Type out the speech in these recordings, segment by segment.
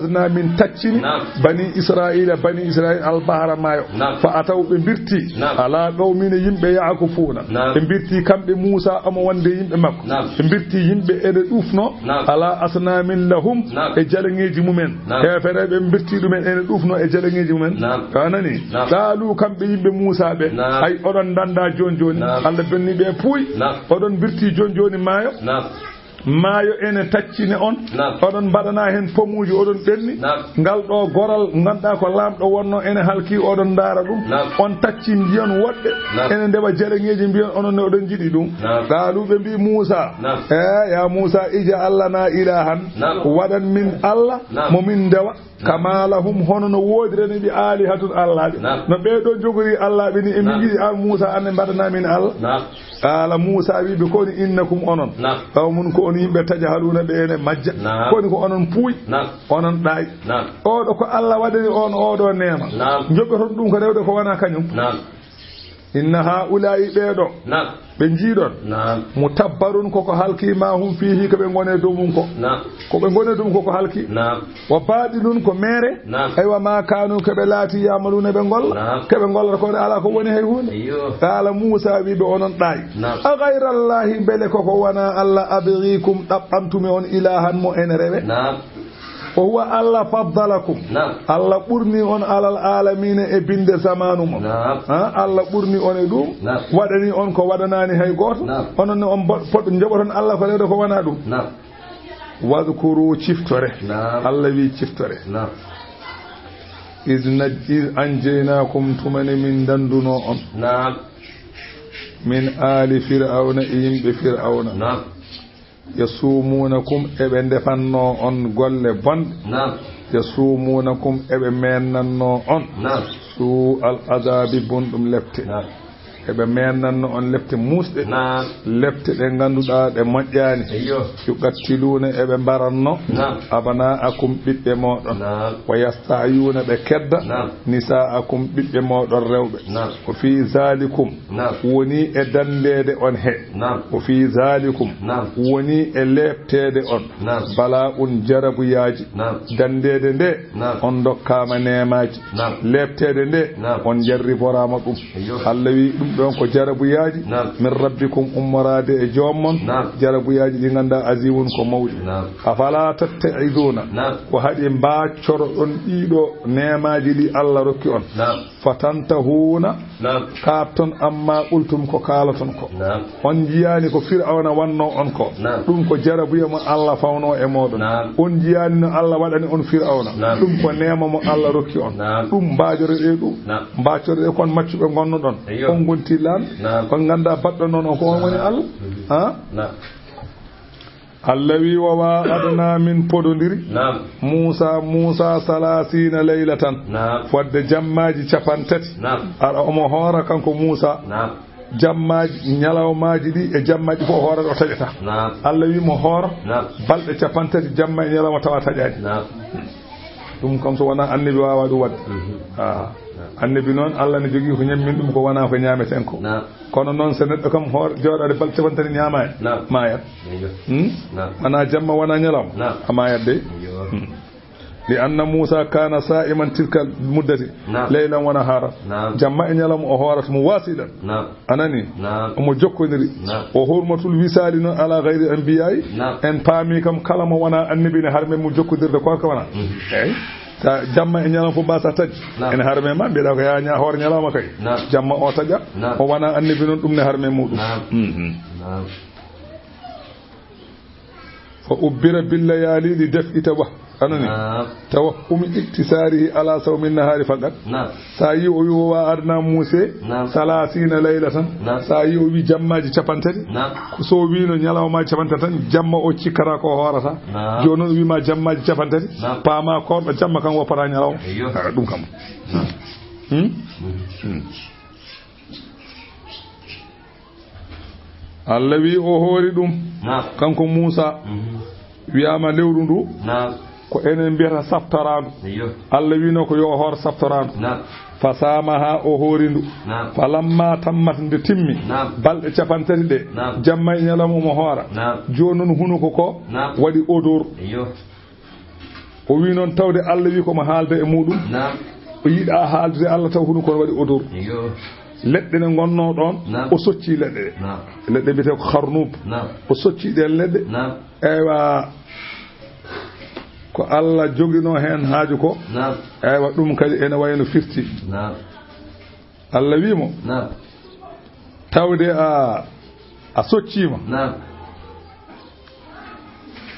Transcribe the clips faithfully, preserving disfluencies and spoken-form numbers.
Na min taccini Naam. Bani Israa'iila, Bani Israa'iila al-bahra maayo. Naam. Fa ataw ɓe mbirti Naam. Ala qawmin yimɓe ya'kufuuna. Naam. Ɓe mbirti kamɓe Muusa omo wonde yimɓe makko. Naam. Ɓe mbirti yimɓe ene ɗuufno Naam. Ala asnaamin lahum Naam. E jalaŋeeji mumen. Naam. Heefereeɓe ɓe mbirti ɗumen ene ɗuufno e jalaŋeeji mumen. Naam. A nani? Naam. Qaalu kamɓe yimɓe Muusa ɓe. Naam. Ay oɗon ndanda jooni jooni. Naam. Allah benni ɓe puuy. Naam. Oɗon mbirti jooni jooni maayo. Naam. Maayo ene taccine on. Naam. Oɗon mbaɗana heen pomuuji, oɗon ɓenni. Naam. Ngal ɗo goral, ngannduɗaa ko laamɗo wonno, ene halki, oɗon ndaara ɗum. Naam. On tacci mbiyon woɗɓe, Naam. Ene ndewa jaleŋeeji, mbiyon onon ne oɗon njiɗi ɗum. Naam. Qaalu ɓe mbi Muusa, Naam. E ya Muusa, ij'al lana ilahan, Naam. Waɗan min Allah, Naam. Mo min ndewa. Kama lahum, hono no woodirani ɓe aalihatun allaaɓe. Naam. No ɓee ɗoo njogori allaaɓe ni, emin Naam. Njiɗi an Muusa, an ne mbaɗana min Allah. Naam. Qaala Muusa wi ɓe, koni innakum onon. Naam. Qawmun ko on yimɓe tajhaluuna ɓe ene majja. Naam. Koni ko onon puuy. Naam. Onon ɗaay. Naam. Oɗo ko Allah waɗani on oɗo neema. Naam. Njoɓɓoton ɗum ko rewde ko wona kañum. Naam. Inna haa'ulaa'i ɓee ɗoo. Naam. Ɓe njiiɗon. Naam. Mutabbarun koko halki ma hum fiihi ko ɓe ngoni e dow mum ko. Naam. Ko ɓe ngoni e dow mum koko halki. Naam. Wa baaɗilun ko meere. Naam. Aywa ma kaanu ko ɓe laati ya'maluuna ɓe ngolla. Naam. Ko ɓe ngollata ko alaa ko woni hay huunde. Ayyo. Qaala Muusa wi ɓe onon ɗaay. Naam. A ghayrallaahi mbele koko wona Allah abghiikum ɗaɓɓantumi on ilaahan mo ene rewe. Naam. O huwa Allah faddalakum. Naam. Allah ɓurni on alal aalamiina e binde zamaanu mo. Naam. Ha, Allah ɓurni on e ɗum. Naam. Waɗani on ko waɗanaani hay gooto. Naam. Onon ne on bo-, poɗ-, njoɓoton Allah ko rewde ko wona ɗum. Naam. Wadhkuru ciftore. Naam. Allah wi ciftore. Naam. Iz naj-, iz anjaynaakum tumani min danduno on. Naam. Min aali Fir'awna e yimɓe Fir'awna. Naam. Yasumuunakum eɓe ndefannoo on golle bonɗe. Naam. Yasumuunakum eɓe meennannoo on. Naam. Suu al adaabi bonɗum lepte. Naam. Eɓe meennannoo on lepte muusɗe. Naam. Lepte ɗe ngannduɗaa ɗe moƴƴaani. Eyyo. Yuqattiluuna eɓe mbarannoo. Naam. Abanaakum ɓiɓɓe mooɗon. Naam. Wa yastahyuuna ɓe kedda. Naam. Nisaakum ɓiɓɓe mooɗon rewɓe. Naam. Wa fii zaalikum. Naam. Woni e dandeede on he. Naam. Wa fii zaalikum. Naam. Woni e leepteede on. Naam. Bala'un jarabuyaaji. Naam. Dandeede nde. Naam. On ndokkaama neemaaji. Naam. Leepteede nde. Naam. On jarriboraama ɗum. Eyyo. Allah wi ɗum ɗon ko jarabuyaaji. Naam. Min rabbikum ummoraade e joomon. Naam. Jarabuyaaji ɗi ngannduɗaa azimun ko mawɗi. Naam. Afala tatta'izuuna. Naam. Ko haɗi mbaaccoro ɗon ɗiɗo neemaaji ɗi Allah rokki on. Naam. Fatantahuuna. Naam. Kaabton amma qultum ko kaalaton ko. Naam. On njiyaani ko Fir'awna wannoo on ko. Naam. Ɗum ko jarabuya mo Allah fawnoo e mooɗon. Naam. On njiyaani no Allah waɗani on Fir'awna. Naam. Ɗum ko neema mo Allah rokki on. Naam. Ɗum mbaajoreɗe ɗum. Naam. Mbaacoreɗe kon maccuɓe ngonnoɗon. Eyyo. On ngonti lan. Naam. On ngannda baɗɗo noon on ko on woni Naam. Allah. Mhm. Ha? Naam. Allah wi, wa waa'adnaa min podondiri. Naam. Muusa, Muusa salaasiina laylatan. Naam. Fodde jammaaji capantati. Naam. Ara omo hoora kanko Muusa. Naam. Jammaaji, ñalawmaaji ɗi e jammaaji fof o hoora ɗo taƴata. Naam. Allah wi mo hoora. Naam. Balɗe capantati jamma e ñalawma tawa taƴaani. Naam. Ɗum kam so wonaa annabi waawaa ɗum waɗde. Mhm. Ah. Naam. Annabi noon Allah ne jogii ko ñammin ɗum ko wonaa ko ñaameten ko. Naam. Kono noon so neɗɗo kam hoor-, jooɗaade balɗe capantati ñaamaani, Naam. Maayat. Eyyo. Hmm? Naam. Wonaa jamma, wonaa ñalawma. Naam. A maayat de. Eyyo. Hmm. Li anna Muusa kaana saa'iman tilka muddati. Naam. Leylan wa nahaara. Naam. Jamma e ñalawma o hoorata mo waasilan. Naam. A nani? Naam. Omo jokkondiri. Naam. O hurmatul wisaali noon ala gayri anbiyaa'i. Naam. En paami kam kala mo wonaa annabi ne harme mum jokkondirde koorka wonaa. Mhm. Eey. Ta jamma e ñalawma fof mbasa taƴ. Naam. Ene harme ma, mbiɗa ko yaa ña-, hoore ñalawma kay. Naam. Jamma o taƴa. Naam. O wonaa annabi noon, ɗum ne harme muɗum. Naam. Mhm. Naam. Fa ubbira billayaali li daf'i tawa-, anani? Naam. Tawahhumi iktisaarihi ala sawmi nahaari faqat. Naam. Sa yi o wi wa waa'adnaa Muuse Naam. salaasiina laylatan. Naam. Sa yi o wi jammaaji capantati. Naam. Ko so wino ñalawmaaji capantati tan, jamma o cikkata ko hoorata. Naam. Jooni noon o wi ma jammaaji capantati. Naam. Paama koorɗo jamma kan woppata ñalawma. Eyyo. Ah, ɗum kam. Naam. Hmm? Mhm. Hmm. Allah wi o hoori ɗum. Naam. Kanko Muusa. Mhm. Wiyaama lewru ndu. Naam. Ko enen mbiyata saftoraandu. Eyyo. Allah wino ko yo o hoor saftoraandu. Naam. Fasaamaha o hoori ndu. Naam. Falamma tammat nde timmi. Naam. Balɗe capantati ɗe. Naam. Jamma e ñalawma omo hoora. Naam. Jooni noon hunuko ko Naam. waɗi odeur. Eyyo. O wi noon tawde Allah wi ko mo haalda e muɗum. Naam. O yiɗa haaldude Allah taw hunuko on waɗi odor. Iyo. Leɗɗe ne ngonnoo ɗoon, naam, o socci leɗɗe ɗe. Naam. Leɗɗe mbiyetee ko kharnub. Naam. O socci ɗeen leɗɗe. Naam. Eywa, ko Allah joginoo heen haaju ko. Naam. Eywa, ɗum kadi ene wayno firti. Naam. Allah wi mo, naam, tawde a, a socciima. Naam.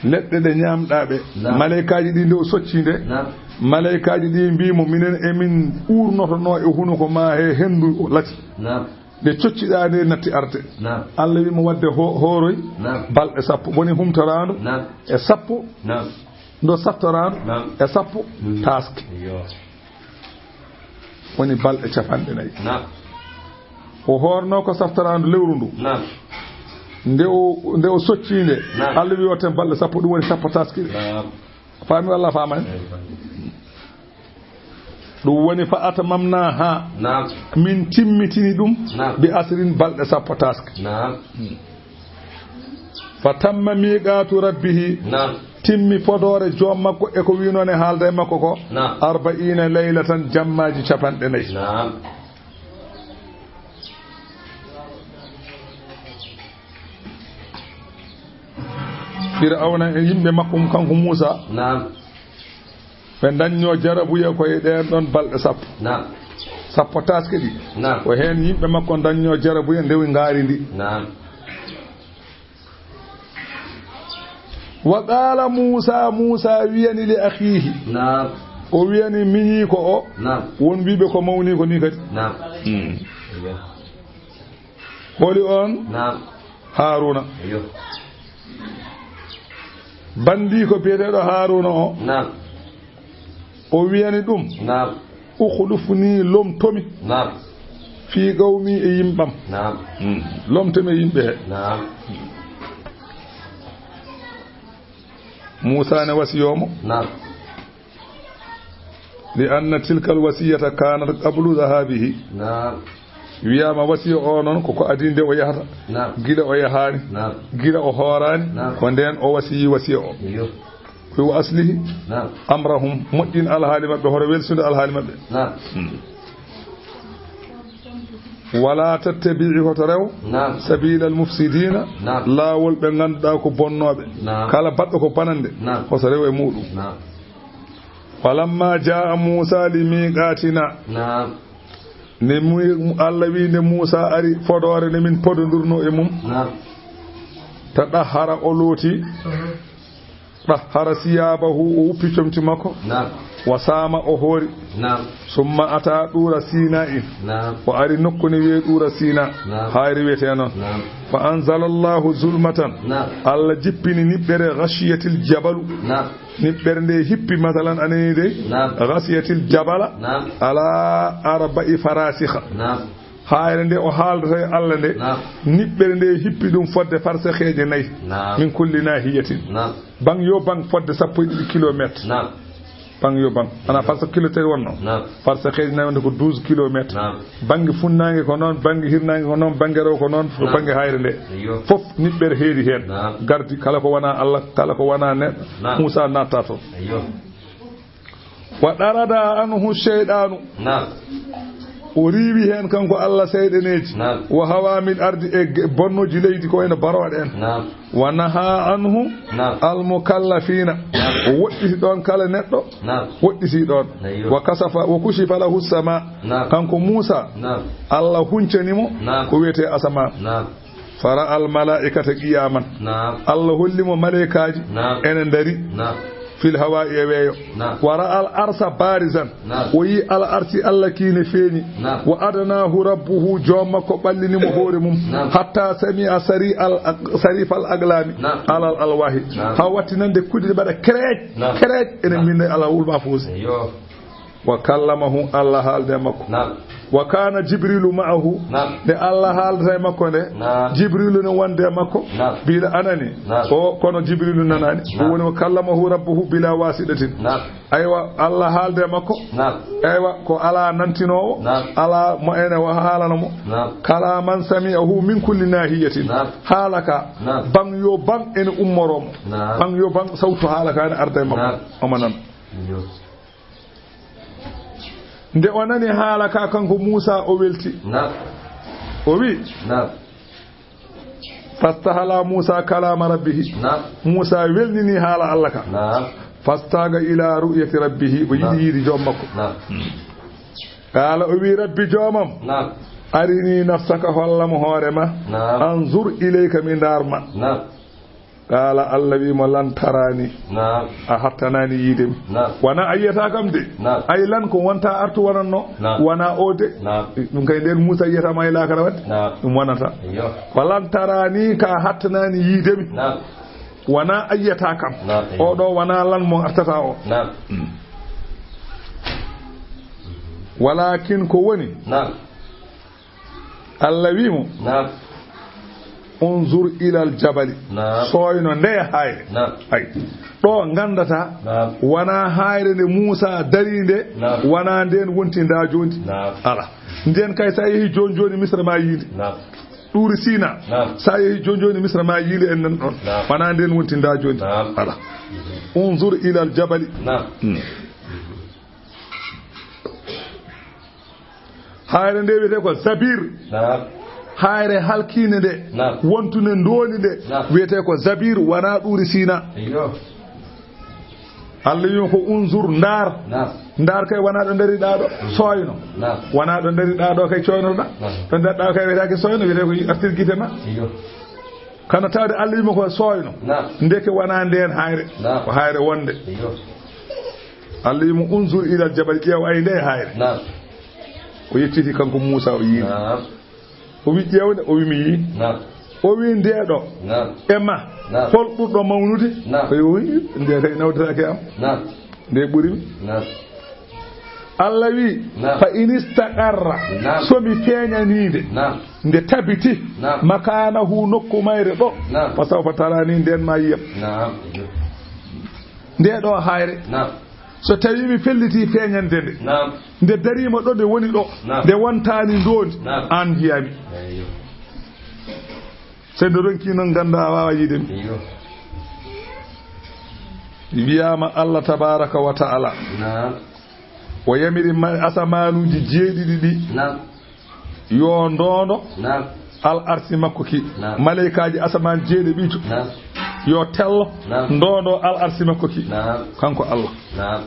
Leɗɗe ɗe ñaamɗaa ɓe. Naam. Malaykaaji ɗi nde o socci nde. Naam. Malaykaaji ɗi mbii mo, minen emin uurnotonoo e hunuko ma he henndu lati. Naam. Nde cocciɗaa nde natti arde. Naam. Allah wi mo wadde ho-, hooroy. Naam. Balɗe sappo. Woni humtoraandu. Naam. E sappo. Naam. Ndo saftoraandu. Naam. E sappo. Mm. Taaske. Iyo. Woni balɗe capanɗe nayi. Naam. O hoorno ko saftoraandu lewru ndu. Naam. Nde o, nde o socci nde, naam, Allah wi o ten balɗe sappo, ɗum woni sappo taskiɗe. Naam. Faami walla faamaani? Eyi, faami. Ɗum woni fa atamamna ha. Naam. Min timmitini ɗum. Naam. Bi asrin balɗe sappo taske. Naam. Fa tamma miqaatu rabbihi. Naam. Timmi fodoore joom makko e ko wiinoo ne haalda e makko ko. Naam. Arba'iina laylatan, jammaaji capanɗe nayi. Naam. Fir'awna e yimɓe makko mum kanko Muusa. Naam. Ɓe ndaññoo jarabuye ko e ɗeen ɗoon balɗe sappo. Naam. Sappo taske ɗi. Naam. Ko heen yimɓe makko ndaññoo jarabuye ndewi ngaari ndi. Naam. Wa qaala Muusa, Muusa wiyani li akhiihi. Naam. O wiyani miñiiko o. Naam. Won wiiɓe ko mawni ko ni kadi. Naam. Hmm. Holi on? Naam. Haaruuna. Iyo. Bandiiko biyeteeɗo Haaruuna o. Naam. O wiyani ɗum. Naam. Ukhlufni, lomtomi. Naam. Fii qawmi, e yimɓam. Naam. Hmm. Lomtomi e yimɓe he. Naam. Muusa ne wasiyoo mo. Naam. Li anna tilkal wasiyata kanat qablu dhahabihi. Naam. Wiyaama wasiya o noon ko ko adii nde o yahata. Naam. Gila o yahaani. Naam. Gila o hooraani. Naam. Ko ndeen o wasiyi wasiya o. Iyo. Ko wa aslihi. Naam. Amrahum, moƴƴin alhaali maɓɓe, hoto welsunde alhaali maɓɓe. Naam. Hmm. Wala tattabi'i, hoto rew. Naam. Sabiilal mufsidiina. Naam. Laawol ɓe ngannduɗaa ko bonnooɓe. Naam. Kala baɗɗo ko banande. Naam. Hoto rew e muuɗum. Naam. Walamma jaa Muusa li miqatina. Naam. Nde mu-, Allah wi nde Muusa ari fodoore nde min podondurno e mum. Naam. Tadahhara, o looti. Mhm. Dahhara siyabahu, o wuppi comci makko. Naam. Wa saama, o hoori. Naam. Summa ata ɗuura Sina'in. Naam. O ari nokku ne wiyee ɗuura Sina. Naam. Hayre wiyetee noon. Naam. Fa anzalallahu zulmatan. Naam. Allah jippini niɓɓere, ghashiyatil jabalu. Naam. Niɓɓere nde hippi, masalan, anani de. Naam. Ghashiyatil jabala. Naam. Ala arba'i farasikha. Naam. Hayre nde o haaldata e Allah nde, naam, niɓɓere nde hippi ɗum fodde farsaheeje nayi. Naam. Min kulli nahiyatin. Naam. Bang yo bang fodde sappo e ɗiɗi kilomètre. Naam. Bang yo bang. Ana, naam, farsa kilo tati wonno? Naam. Farsaheeje nayi wonde ko douze kilomètres. Naam. Bannge funnaange ko noon, bannge hirnaange ko noon, bannge rewo ko noon, naam, bannge hayre nde. Iyo. Fof niɓɓere heedi heen. Naam. Gardi kala ko wona Allah, kala ko wona neɗɗo, naam, Muusa natta toon. Iyo. Wa darada anhu shaytanu. Naam. O riiwi heen kanko Allah seyɗaneeji. Naam. Wa hawa min ardi, e ge-, bonnooji leydi ko wayno barooɗe en. Naam. Wa naha anhu, naam, al mukallafina. Naam. O woɗɗiti ɗoon kala neɗɗo. Naam. Woɗɗiti ɗoon. Ayyo. Wa kasafa, wa kushifa lahu sama. Naam. Kanko Muusa, naam, Allah huncani mo, naam, ko wiyetee asamaan. Naam. Fara al malaikata qiyaman. Naam. Allah holli mo maleykaaji, naam, ene ndari, naam, fil hawa'i, e weeyo. Naam. Wa ra'al arsa barizan. Naam. O yi al arsi Allah kii ne feeñi. Naam. Wa adanahu rabbuhu, joom makko ɓallini mo hoore mum. Naam. Hatta sami'a sari al, sarif al aglami, naam, alal alwahi. Naam. Haa watti nande kuɗi ɗe mbaɗa kereej, naam, kereej, ene, naam, mbinda e Allahul Mahfuus. Eyyo. Wa kallamahu, Allah haalde e makko. Naam. Wa kana Jibrilu ma'ahu. Naam. Nde Allah haaldata e makko nde, naam, Jibrilu ne wonde e makko. Naam. Bila anani. Naam. O, kono Jibrilu nanaani. Naam. Ɗum woni wa kallamahu rabbuhu bila wasiɗatin. Naam. Aywa, Allah haalde e makko. Naam. Aywa, ko alaa nantinoowo, naam, alaa mo ene wa haalana mo. Naam. Kalaman sami'ahu min kulli nahiyatin. Naam. Haala ka, naam, bang yo bang ene ummoro mo. Naam. Bang yo bang sawtu haala ka ene arda e makko. Naam. Omo nan. Nde o nani haala ka, kanko Muusa, o welti. Naam. O wi, naam. Fastahala Muusa kalaama rabbihi. Naam. Muusa welnini haala Allah ka. Naam. Fastaga ila ru'yati rabbihi, o yiɗi, naam, yiide joom makko. Naam. Qaala, o wi, rabbi joomam. Naam. Arini nafsaka, hollam hoore ma. Naam. Anzur ilayka, mi ndaar ma. Naam. Qaala, Allah wi mo, lan taraani. Naam. A hattanaani yiide mi. Naam. Wona a yiyata kam de. Naam. Ay lan ko wonta artu wonanno. Naam. Wona o de. Naam. Ɗum kay nden Muusa yiyata ma e laakara wadde. Naam. Ɗum wonata. Iyo. Ko lan taraani ka a hattanaani yiide mi. Naam. Wona a yiyata kam. Naam. O ɗo wona lan mo artata o. Naam. Mm. Walakin ko woni. Naam. Allah wi mo, naam, unzur ilal jabali. Naam. Sooyno nde hayre. Naam. Ay. Ɗo ngandata, naam, wona hayre nde Muusa dari nde, naam, wona nden wonti nda jondi. Naam. Ala. Nden kay sa yehi joni joni Misra ma yiide. Naam. Ɗuuri Sina. Naam. Sa yehi joni joni Misra ma yiide en nan ɗon. Naam. Wona nden wonti nda jondi. Naam. Ala. Unzur ilal jabali. Naam. Hmm. Hayre nde wiyetee ko Zabir. Naam. Hayre halkiinde nde. Naam. Wontunde ndoondi nde. Naam. Wiyetee ko Zabir, wona ɗuuri Sina. Iyo. Allah wi ko unzur, ndaar. Naam. Ndaar kay wona ɗo ndariɗa ɗo, sooyno. Naam. Wona ɗo ndariɗa ɗo kay cooynoɗa. Naam. Ɗo ndariɗa kay wiyetee ko sooyno, wiyetee ko artir gite ma. Iyo. Kana tawde Allah wi mo ko sooyno. Naam. Ndeke wona nden hayre. Naam. Ko hayre wonde. Iyo. Allah wi mo, unzur ilal jabal, ƴeew ay nde hayre. Naam. O yettiti kanko Muusa, o yiide. Naam. O wi, ƴeewde, o wi, mi yii. Naam. O wi, nde ɗo. Naam. E ma. Naam. Hol ɓurɗo mawnude? Naam. O wi, nde kay nawdataake am. Naam. Nde ɓuri mi. Naam. Allah wi, naam, fa in istaqarra, naam, so mi feeñaniinde, naam, nde tabiti, naam, makanahu, nokku mayre ɗo, naam, fa sawfa tarani, nden ma yiyam. Naam. Nde ɗo hayre. Naam. So tawi mi felliti feeñande nde. Naam. Nde dariima ɗo nde woni ɗo. Naam. Nde wontaani ndoondi. Naam. Aan njiyaa mi. Eyyo. So nde ronki noon, ngannda a waawaa yiide mi. Eyyo. Wiyaama Allah tabaaraka wa ta'ala. Naam. O yamiri ma-, asamaanuuji jeeɗiɗi ɗi. Naam. Yo ndoondo. Naam. Al arsi makko ki. Naam. Maleykaaji asamaan jeeɗiɗi to. Naam. Yo tello. Naam. Ndoondo al arsi makko ki. Naam. Kanko Allah. Naam.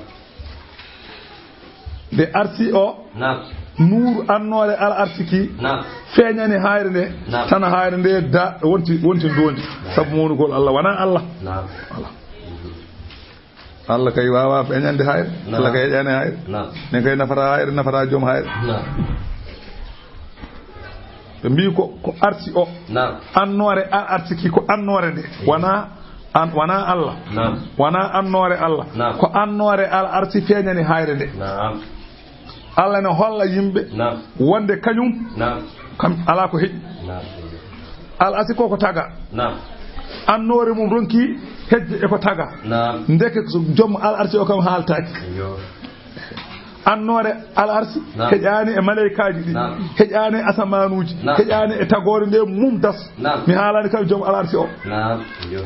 Nde arsi o. Naam. Nuuru annoore al arsi ki. Naam. Feeñani hayre nde. Naam. Tan hayre nde da wonti, wonti ndoondi. Naam. Sabu mawnugol Allah, wona Allah. Naam. Voilà. Allah kay waawaa feeñande hayre. Naam. Allah kay heƴaani hayre. Naam. Nden kay nafata hayre, nafata joom hayre. Naam. Ɓe mbii ko, ko arsi o. Naam. Annoore a-, arsi ki ko annoore nde. Wona an-, wona Allah. Naam. Wona annoore Allah. Naam. Ko annoore al arsi feeñani hayre nde. Naam. Allah ne holla yimɓe, naam, wonde kañum, naam, kam alaa ko heƴi. Naam. Al arsi ko ko taga. Naam. Annoore mum ronki hejje e ko taga. Naam. Ndeke so joom al arsi o kam haaltaaki. Eyyo. Annoore al arsi, naam, heƴaani e maleykaaji ɗi. Naam. Heƴaani e asamaanuuji. Naam. Heƴaani e tagoore nde mum das. Naam. Mi haalaani kam joom al arsi o. Naam. Eyyo.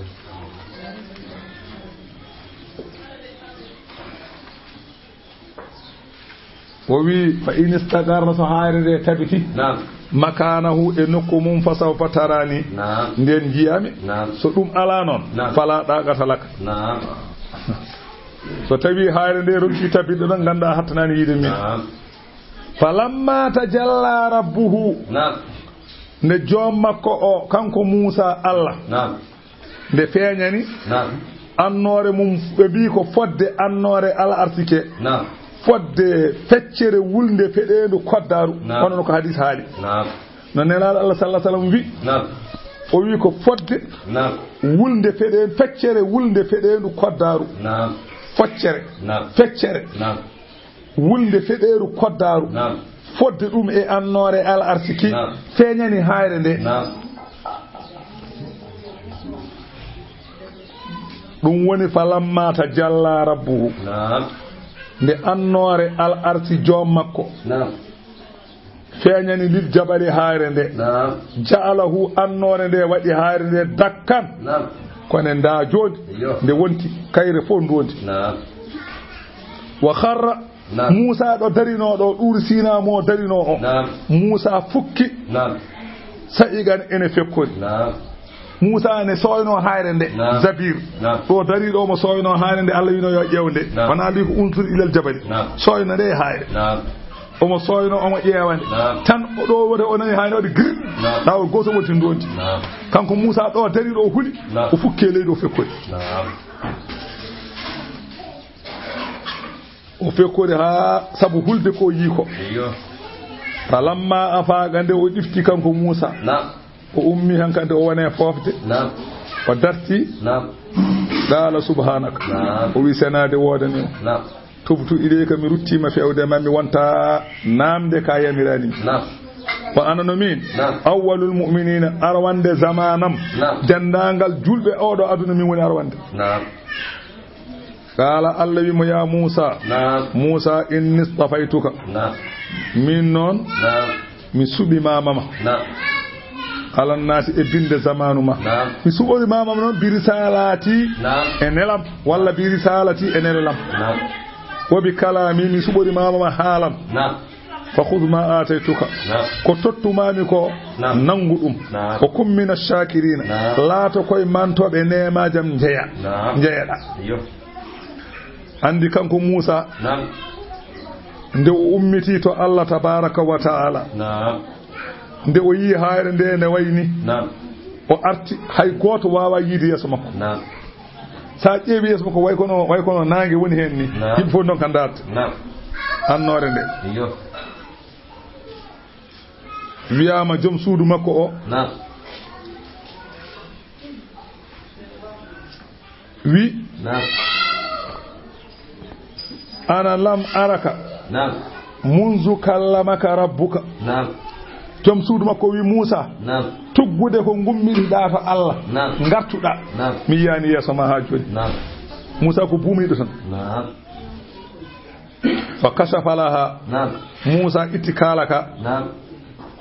O wi, fa in istaqarra, so hayre nde tabiti. Naam. Makanahu, e nokku mum, fa sawfa tarani. Naam. Nden njiyaa mi. Naam. So ɗum alaa noon, naam, fala daqata laka. Naam. So tawi hayre nde ronki tabitde ɗon, ngannda a hattanaani yiide mi. Naam. Falamma tajalla rabbuhu. Naam. Nde joom makko o, kanko Muusa, Allah. Naam. Nde feeñani, naam, annoore mum, ɓe mbii ko fodde annoore al arsi ke. Naam. Fodde feccere wulnde feɗeendu koddaaru. Naam. Hono no ko hadis haali. Naam. No Nelaaɗo Allah sallallahu alaihi wasallam wi. Naam. O wi ko fodde, naam, wulnde feɗeen-, feccere wulnde feɗeendu koddaaru. Naam. Foccere. Naam. Feccere. Naam. Wulnde feɗeeru koddaaru. Naam. Fodde ɗum e annoore al arsi ki. Naam. Feeñani hayre nde. Naam. Ɗum woni falamma tajalla rabbuhu. Naam. Nde annoore al arsi joom makko. Naam. Feeñani lil jabali hayre nde. Naam. Ja'alahu, annoore nde waɗi hayre nde dakkan. Naam. Kono nda jooni, iyo, nde wonti kayre fof ndondi. Naam. Wa kharra. Naam. Muusa ɗo darinoo ɗo, Ɗuuri Siina mo darinoo o. Naam. Muusa fukki. Naam. Sa'iqan ene fekkori. Naam. Muusa ne sooynoo haayre nde. Naam. Zabir. Naam. Ɗo dari ɗo mo sooynoo haayre nde, Allah wi'no yo ƴeew nde. Naam. Wona wi ko unsur ilal jabali. Naam. Sooyno nde e haayre. Naam. Omo sooyno, omo ƴeewa nde. Naam. Tan o ɗo woni, o nani haayre waɗi gir. Naam. Laawol gooto wonti ndondi. Naam. Kanko Muusa ɗo dari ɗo o huli. Naam. O fukki e leydi o fekkori. Naam. O fekkori haa sabu hulde ko yii ko. Iyo. Falamma afaqa, nde o ɗifti kanko Muusa. Naam. O ummi hankadi o woni e foofde. Naam. O darti. Naam. Qala subhanaka. Naam. O wi senaade woodani o. Naam. Tubtu ilayka, mi ruttiima feewde ma, mi wonta naamde ka yamiraani mi. Naam. Wa ana no min. Naam. Awwalul mu'minina, arwande zamanam. Naam. Denndaangal julɓe oɗo aduna min woni arwande. Naam. Qala, Allah wi mo, ya Muusa. Naam. Muusa, inni stafaytuka. Naam. Min noon. Naam. Mi suɓi ma mama. Naam. Alan naasi, e binde zamanu ma. Naam. Mi suɓori ma mama noon bi risalati. Naam. E nelam, walla bi risalati e nelam. Naam. Wa bi kalami, mi suɓori ma mama haalam. Naam. Fa khudh ma ataytuka. Naam. Ko tottumami ko, naam, nangu ɗum. Naam. Wa kun mina shakirina. Naam. Laato koye mantooɓe neemajam njeya. Naam. Njeyeɗa. Iyo. Andi kanko Muusa, naam, nde o ummiti to Allah tabaraka wa ta'ala, naam, nde o yii haayre nde ne wayni, naam, o arti, hay gooto waawa yiide yeeso makko. Naam. Sa ƴeewi yeeso makko, way kono, way kono naange woni heen ni. Naam. Yimɓe fof ndonka ndaarde. Naam. Annoore nde. Iyo. Wiyaama joom suudu makko o. Naam. Wi. Naam. Ana lam araka. Naam. Munzu kallamaka rabbuka. Naam. Joom suudu makko wi Muusa. Naam. Tuggude ko ngummiɗiɗa to Allah. Naam. Ngartuɗa. Naam. Mi yiyaani yeeso ma haa jooni. Naam. Muusa ko buumiiɗo tan. Naam. Fa kashafa laha. Naam. Muusa itti kaala ka. Naam.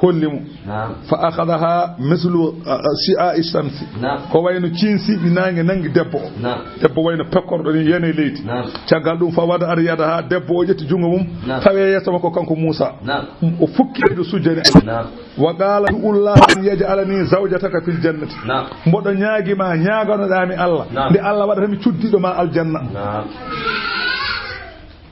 Holli mo. Naam. Fa akhadhaha mislu, uh, uh, shi'a'i shamsi. Naam. Ko wayno ciinsiiɓi naange nangi debbo o. Naam. Debbo wayno pekkorɗo ni, yana e leydi. Naam. Caggal ɗum, fa wada'at yadaha, debbo o ƴetti junngo mum, naam, tawi e yeeso makko kanko Muusa. Naam. O fukki leydi o sujjani. Naam. Wa qala, ud'u llaha an yaj'alani zawjataka fil jannati. Naam. Mboɗo ñaagi ma, ñaaganoɗaa mi Allah. Naam. Nde Allah waɗata mi cuddiɗo ma aljanna. Naam.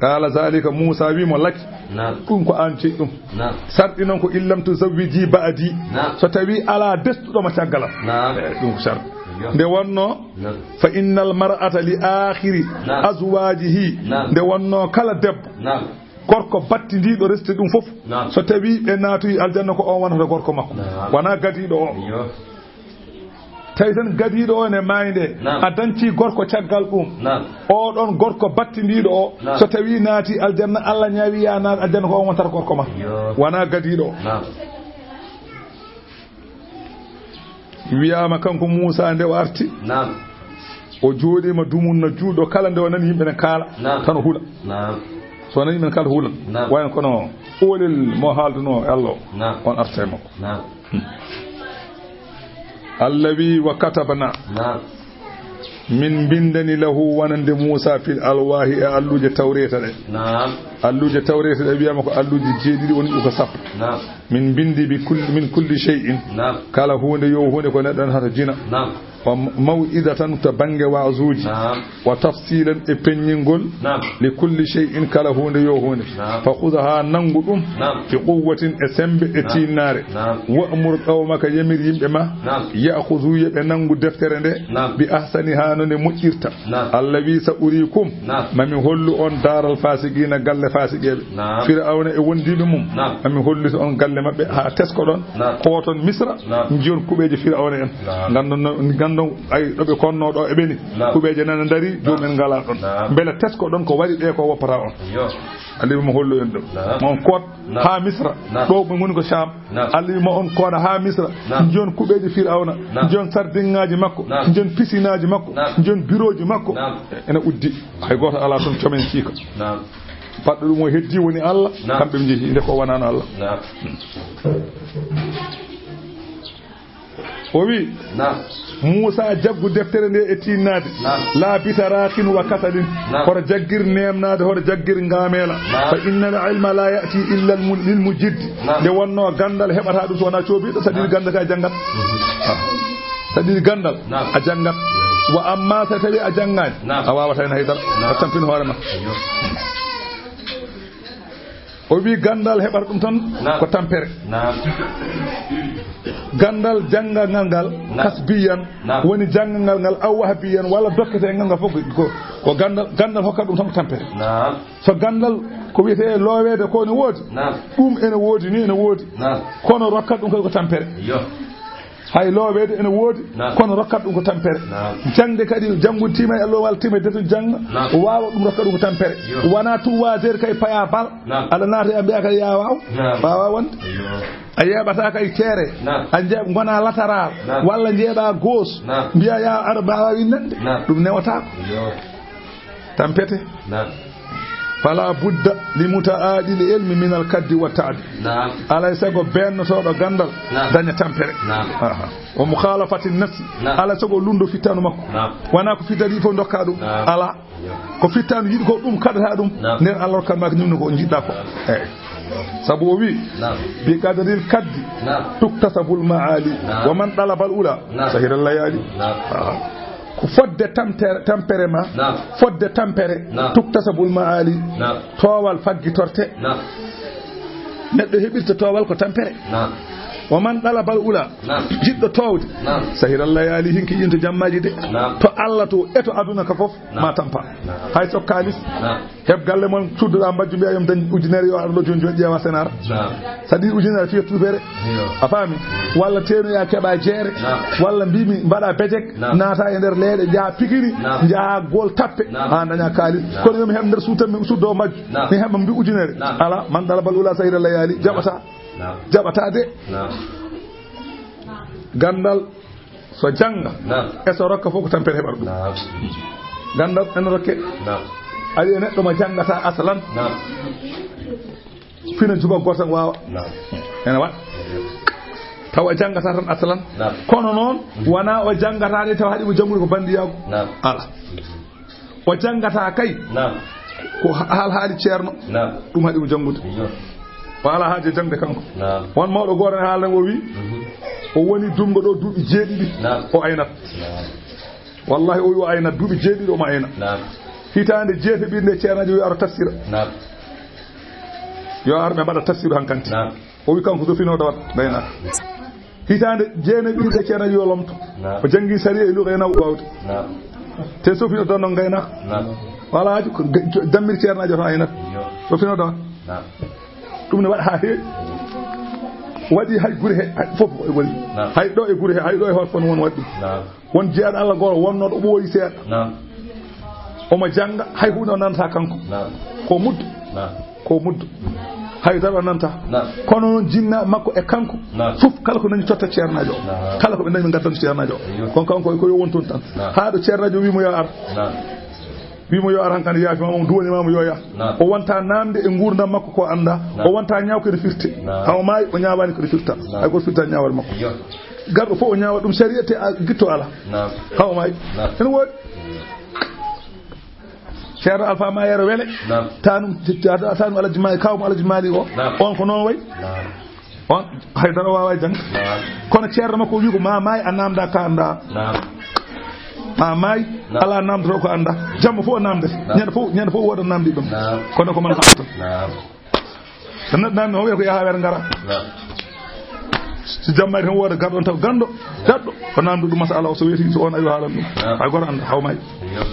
Qala zalika, Muusa wi mo, lak. Naam. Ɗum ko an jeyi ɗum. Naam. Sarɗi noon ko, in lam tuzawwiji ba'di. Naam. So tawi alaa destuɗo ma caggal am. Naam. Eh, ɗum ko sarɗi. Yo. Nde wonno, naam, fa innal mar'ata li akhiri, naam, azwajihi. Naam. Nde wonno kala debbo, naam, gorko battindiiɗo resde ɗum fof, naam, so tawi ɓe naatoyi aljanna ko on wonata gorko makko. Naam. Wona gadiiɗo o. Yo. Tawi tan gadiiɗo o ne maayi nde, naam, a danci gorko caggal ɗum. Naam. Oɗon gorko battindiiɗo o, naam, so tawi naati aljanna, Allah ñaawi ya naat aljanna ko on wontata gorko ma. Yo. Wona gadiiɗo o. Naam. Wiyaama kanko Muusa nde o arti. Naam. O jooɗiima dumunna juuɗo kala nde o nani yimɓe ne kaala. Naam. Tan o hula. Naam. So nani yimɓe ne kaala hula. Naam. Wayan kono oolel mo haalduno e Allah o. Naam. On arta e makko. Naam. Allah wi, wa katabna. Naam. Min mbinndani lahu wonande Muusa fil alwahi e alluuje tawreeta ɗe. Naam. Alluuje tawreeta ɗe wiyaama ko alluuje jeeɗiɗi woni ɗum ko sappo. Naam. Min mbinndi bi kulli, min kulli shay'in. Naam. Kala huunde yo huunde ko neɗɗo nanata jina. Naam. Wa maw'izatan to bannge waazuuji. Naam. Wa tafsilan e peññingol. Naam. Li kulli shay'in kala huunde yo huunde. Naam. Fa khudhha nanngu ɗum. Naam. Bi quwwatin e semmbe e, naam, tiinnaare. Naam. Wa'mur qawmaka yamir yimɓe ma. Naam. Ya'khudhu yo ɓe nanngu deftere nde. Naam. Bi ahsaniha no nde moƴƴirta. Naam. Allah wi sa urikum. Naam. Mami hollu on daaral fasiqina galle fasiqeɓe. Naam. Fir'auna e wondiɓe mum. Naam. Mami hollita on galle maɓɓe ha teskoɗon. Naam. Koton Misra. Naam. Njiyon kuɓeje Fir'auna en. Naam. Gandon no, gandon ay ɗo ɓe konno ɗo e ɓeni. Naam. Kuɓeje nana dari, naam, joomumen ngala ɗon. Naam. Mbele teskoɗon ko waɗi ɓe ko woppata on. Yo. Alibi mo hollu en ɗo. Naam. Mon kot, naam, ha Misra. Naam. Ɗo ɓe ngoni ko Sham. Naam. Allah wi ma on kooɗa haa Misra. Naam. Njiyon kuɓeeje Fir'awna. Naam. Njiyon sardiŋŋaaji makko. Naam. Njiyon pisinaaji makko. Naam. Njiyon birooji makko. Naam. Ene uddi. Hay gooto alaa toon comen siika. Naam. Baɗɗo ɗum o heddii woni Allah. Naam. Kamɓe ɓe njehi nde ko wonano Allah. Naam. O wi, Naam. Muusa, jaggu deftere nde e tiinnaade. Naam. Laa bitaraakin wa kasalin. Naam. Hoto jaggir neemnaade, hoto jaggir ngaameela. Naam. Fa innal ilma laa ya'ti illa mu-, lil mujiddi. Naam. Nde wonnoo ganndal heɓataa ɗum so wonaa coobiiɗo, saɗi Naam. ganndal ka janngat. Mhm. Ah. Saɗi ganndal Naam. a janngat. Wa amma so tawi a janngaani, Naam. a waawata heen haydara. Naam. A tampin hoore ma. Ayyo. O wi ganndal heɓata ɗum tan Naam. ko tampere. Naam. Ganndal janngangal ngal Naam. kasbiyan Naam. woni janngangal ngal aw wahbiyan walla dokketengal ngal fof ko, ko ganndal, ganndal hokkata ɗum tan ko tampere. Naam. So ganndal ko wiyetee looweede ko ne woodi, Naam. ɗum ene woodi ni ene woodi. Naam. Kono rokkata ɗum kadi ko tampere. Yo. Hay looweede ene woodi, Naam. kono rokkat ɗum ko tampere. Naam. Jaŋde kadi, janngude tima e allo walla tima e detude jannga, Naam. waawa ɗum rokkat ɗum ko tampere. Yo. Wona trois heures kay paya bal, Naam. aɗa naata e mbiya kay ya waaw, Naam. waawa wonde. Yo. A yeeɓata kay teere, Naam. a jeeɓ ngona latéral, Naam. walla jeeɓa gauche, Naam. mbiya ya aɗa mbaawa winnande. Naam. Ɗum newataako. Yo. Tampete. Naam. Fala budda li muta'adil ilmi min al kaddi wa ta'di. Naam. Alay sago beennotooɗo ganndal Naam. daña tampere. Naam. Aha. Wa mukhalafati nafsi. Naam. Alay sago lundo fittanu makko. Naam. Wona ko fittani fof dokka ɗum. Naam. Ala. Ko fittanu yiɗi ko ɗum kaɗata ɗum. Naam. Nder Allah rokkan ma ko nimno ko jiɗɗa ko. Naam. Eyi. Sabu o wi, Naam. bi qadril kaddi Naam. tuktasabul ma'ali. Naam. Wa man talabal ula Naam. sahiral layali. Naam. Aha. Ko fodde tamtere, tampere ma, Naam. fodde tampere, Naam. tuktasabul ma'ali, Naam. toowal faggitorte. Naam. Neɗɗo heɓirta toowal ko tampere. Naam. Wa man ɗalabal ula, Naam. jiɗɗo toowde, Naam. sahiral layaali, hinki yinto jammaaji de. Naam. To Allah to e to aduna ka fof, Naam. ma tampa. Naam. Hay so kaalis, Naam. heɓ galle mon, cuddoɗaa mbajju, mbiya yo mi dañ ujunere, yo ar ɗo jooni jooni ƴeewa senar. Naam. Saɗi ujunere fiya tuubere. Iyo. A faami? Walla teenoya keɓa jeere. Naam. Walla mbimi mbaɗa bejek. Naam. Naata e nder leeɗe, njaha pikiri, Naam. njaha gol tappe. Naam. Ha daña kaalis. Naam. Kono yo mi heɓ nder suutan mi suddo mbajju. Naam. Mi heɓa mbi ujunere. Naam. Ala, man ɗalabal ula sahiral layaali. Naam. Jaɓata. Naam. Jaɓata de. Naam. Ganndal so jannga. Naam. E so rokka fof ko tampere heɓata ɗum. Naam. Ganndal ene rokke. Naam. Aɗa yiya neɗɗo mo janngata aslan. Naam. Fina juba gooto tan waawa. Naam. Ene waɗa. Tawa janngata tan aslan. Naam. Kono noon, wona o janngata ni tawa haɗi mo janngude ko banndiyaagu. Naam. Ala. O janngata kay. Naam. Ko ha-, hal haali ceerno. Naam. Ɗum haɗi mo janngude. Iyo. O ala haaje jaŋde kanko. Naam. Won mawɗo gooto ne haalna o wi, Mhm. o woni Dumga ɗo duuɓi jeeɗiɗi. Naam. O aynat. Naam. Wallahi o wi o aynat duuɓi jeeɗiɗi omo ayna. Naam. Hitaande jeetaɓiɗi nde ceernaajo wi aro tafsira. Naam. Yo ar ɓe mbaɗa tafsiru hankanti. Naam. O wi kanko so fino ɗo gaynaaka. Hitaande jeenaɓiɗi nde ceernaajo yo lomto. Naam. O janngi sariya e luga e naw wawde. Naam. Te so fino ɗo noon gaynaaka. Naam. Wala haaju ko ga-, dammir ceernaajo tan aynat. Iyo. So fino ɗo. Naam. Ɗum ne waɗa haa heewi. Waɗi hay gure he, hay fof e woni. Naam. Hay ɗo e gure he, hay ɗo e hoore fon won waɗi ɗum. Naam. Won jeyaaɗo Allah gooto wonnooɗo ɓooyi seeɗa. Naam. Omo jannga, hay huunde o nanata kanko. Naam. Ko muddo. Naam. Ko muddo. Hay dara o nanata. Naam. Kono noon jinna makko e kanko. Naam. Fof kala ko nani cotta ceernaajo o. Naam. Kala ko ɓe nani ɓe ngaddan ceernaajo o. Iyo. Kono kanko ko yo won toon tan. Naam. Haa ɗo ceernaajo wi mo yo ar. Naam. Wi mo yo ar hankadi yaafi ma mo duwani ma mo yo yah. Naam. O wonta namde e nguurndam makko ko annda. Naam. O wonta ñaaw ko ene firte. Naam. Haw maayi o ñaawani ko ene firta. Naam. Hay ko firta ñaawal makko. Iyo. Garɗo fof o ñaawa ɗum sariya te a gitto ala. Naam. Haw maayi. Naam. Ene woodi. Ceerno Alfa Mayero Wele. Naam. Tanum, tanum Alaji Mali, kawum Alaji Mali o. Naam. On ko noon way. Naam. On hay dara waawa jang. Naam. Kono ceerno makko wi ko ma maay a namda ka annda. Naam. Ma maay Naam. ala namdoto ko annda. Jamma fof o namde. Naam. Ñande fof, ñande fof wooda namdi ɗum. Naam. Kono ko man haɓata. Naam. Tan neɗɗo namdi o wiya ko yaha wer ngara. Naam. Si jamma tan wooda garɗo on taw ganndo, daɗɗo. Ko namdu ɗum masala o so weeti so on ayo haalan ɗum. Naam. Hay goto annda haw maay. Iyo.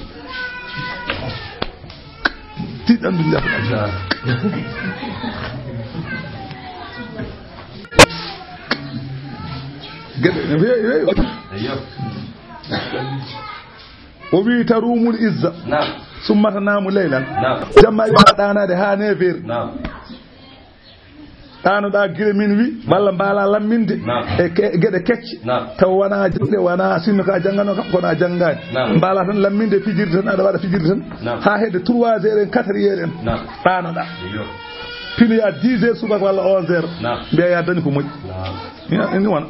Tiɗɗan ɗum jaafuɗa. Geɗe, ne weewi, weewi. Iyo. O wi tarumul izza. Naam. Summata naamu leylan. Naam. Jamma e ɓaɗa ɗaanaade haa neuf heures. Naam. Ɗaanoɗaa gila min wi, walla mbaala lamminde Naam. e ke-, geɗe kecce. Naam. Taw wona jannde, wona sinno ka janngano kam, kono a janngaani. Naam. Mbaala tan lamminde fijirde tan, aɗa waɗa fijirde tan. Naam. Haa hedde trois heures en, quatre heures en. Naam. Ɗaanoɗaa. Iyo. Pinoya dix heures subaka walla onze heures. Naam. Mbiya ya dañi ko moƴƴi. Naam. Ina, ina wona.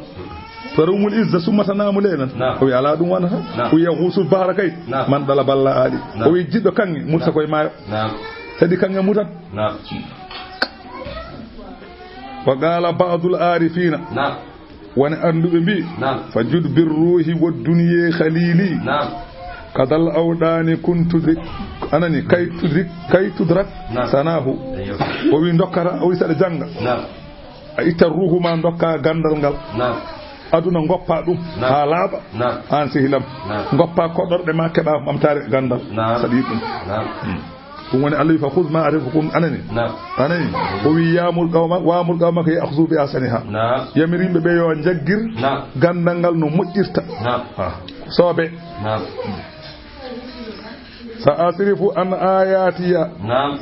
Tarawmul izza summa tanamu laylan. Naam. O wi alaa ɗum wonata. Naam. O wi yahuusul bahra kay. Naam. Man ɗalabal la'aali. Naam. O wi jiɗɗo kaŋŋe mutta koye maayo. Naam. Kadi kaŋŋe mutat. Naam. Wa qaala ba'dul aarifiina. Naam. Woni annduɓe mbi. Naam. Fa jud bir ruuhi wa dunye khalili. Naam. Kadal awɗaani kun tudrik. Anani kay tudrik, kay tudrak. Naam. Sanaahu. Ayyo. O wi dokkata, o wi saɗa jannga. Naam. A itta ruuhu ma, dokka ganndal ngal. Naam. Aduna ngoppa ɗum. Naam. Haa laaɓa. Naam. Aan sehilam. Naam. Ngoppa koɗorɗe ma, keɓa ɓamtaare ganndal. Naam. Saɗi ɗum. Naam. Hmm. Ɗum woni Allah wi fa khudh ma aatakum, anani. Naam. Anani. O wi ya'mur qawma, wa'mur qawmaka ya'khudhu bi ahsaniha. Naam. Yamir yimɓe ɓe yo njaggir. Naam. Ganndal ngal no moƴƴirta. Naam. Ah. Soobe. Naam. Sa asrifu an ayatiya. Naam.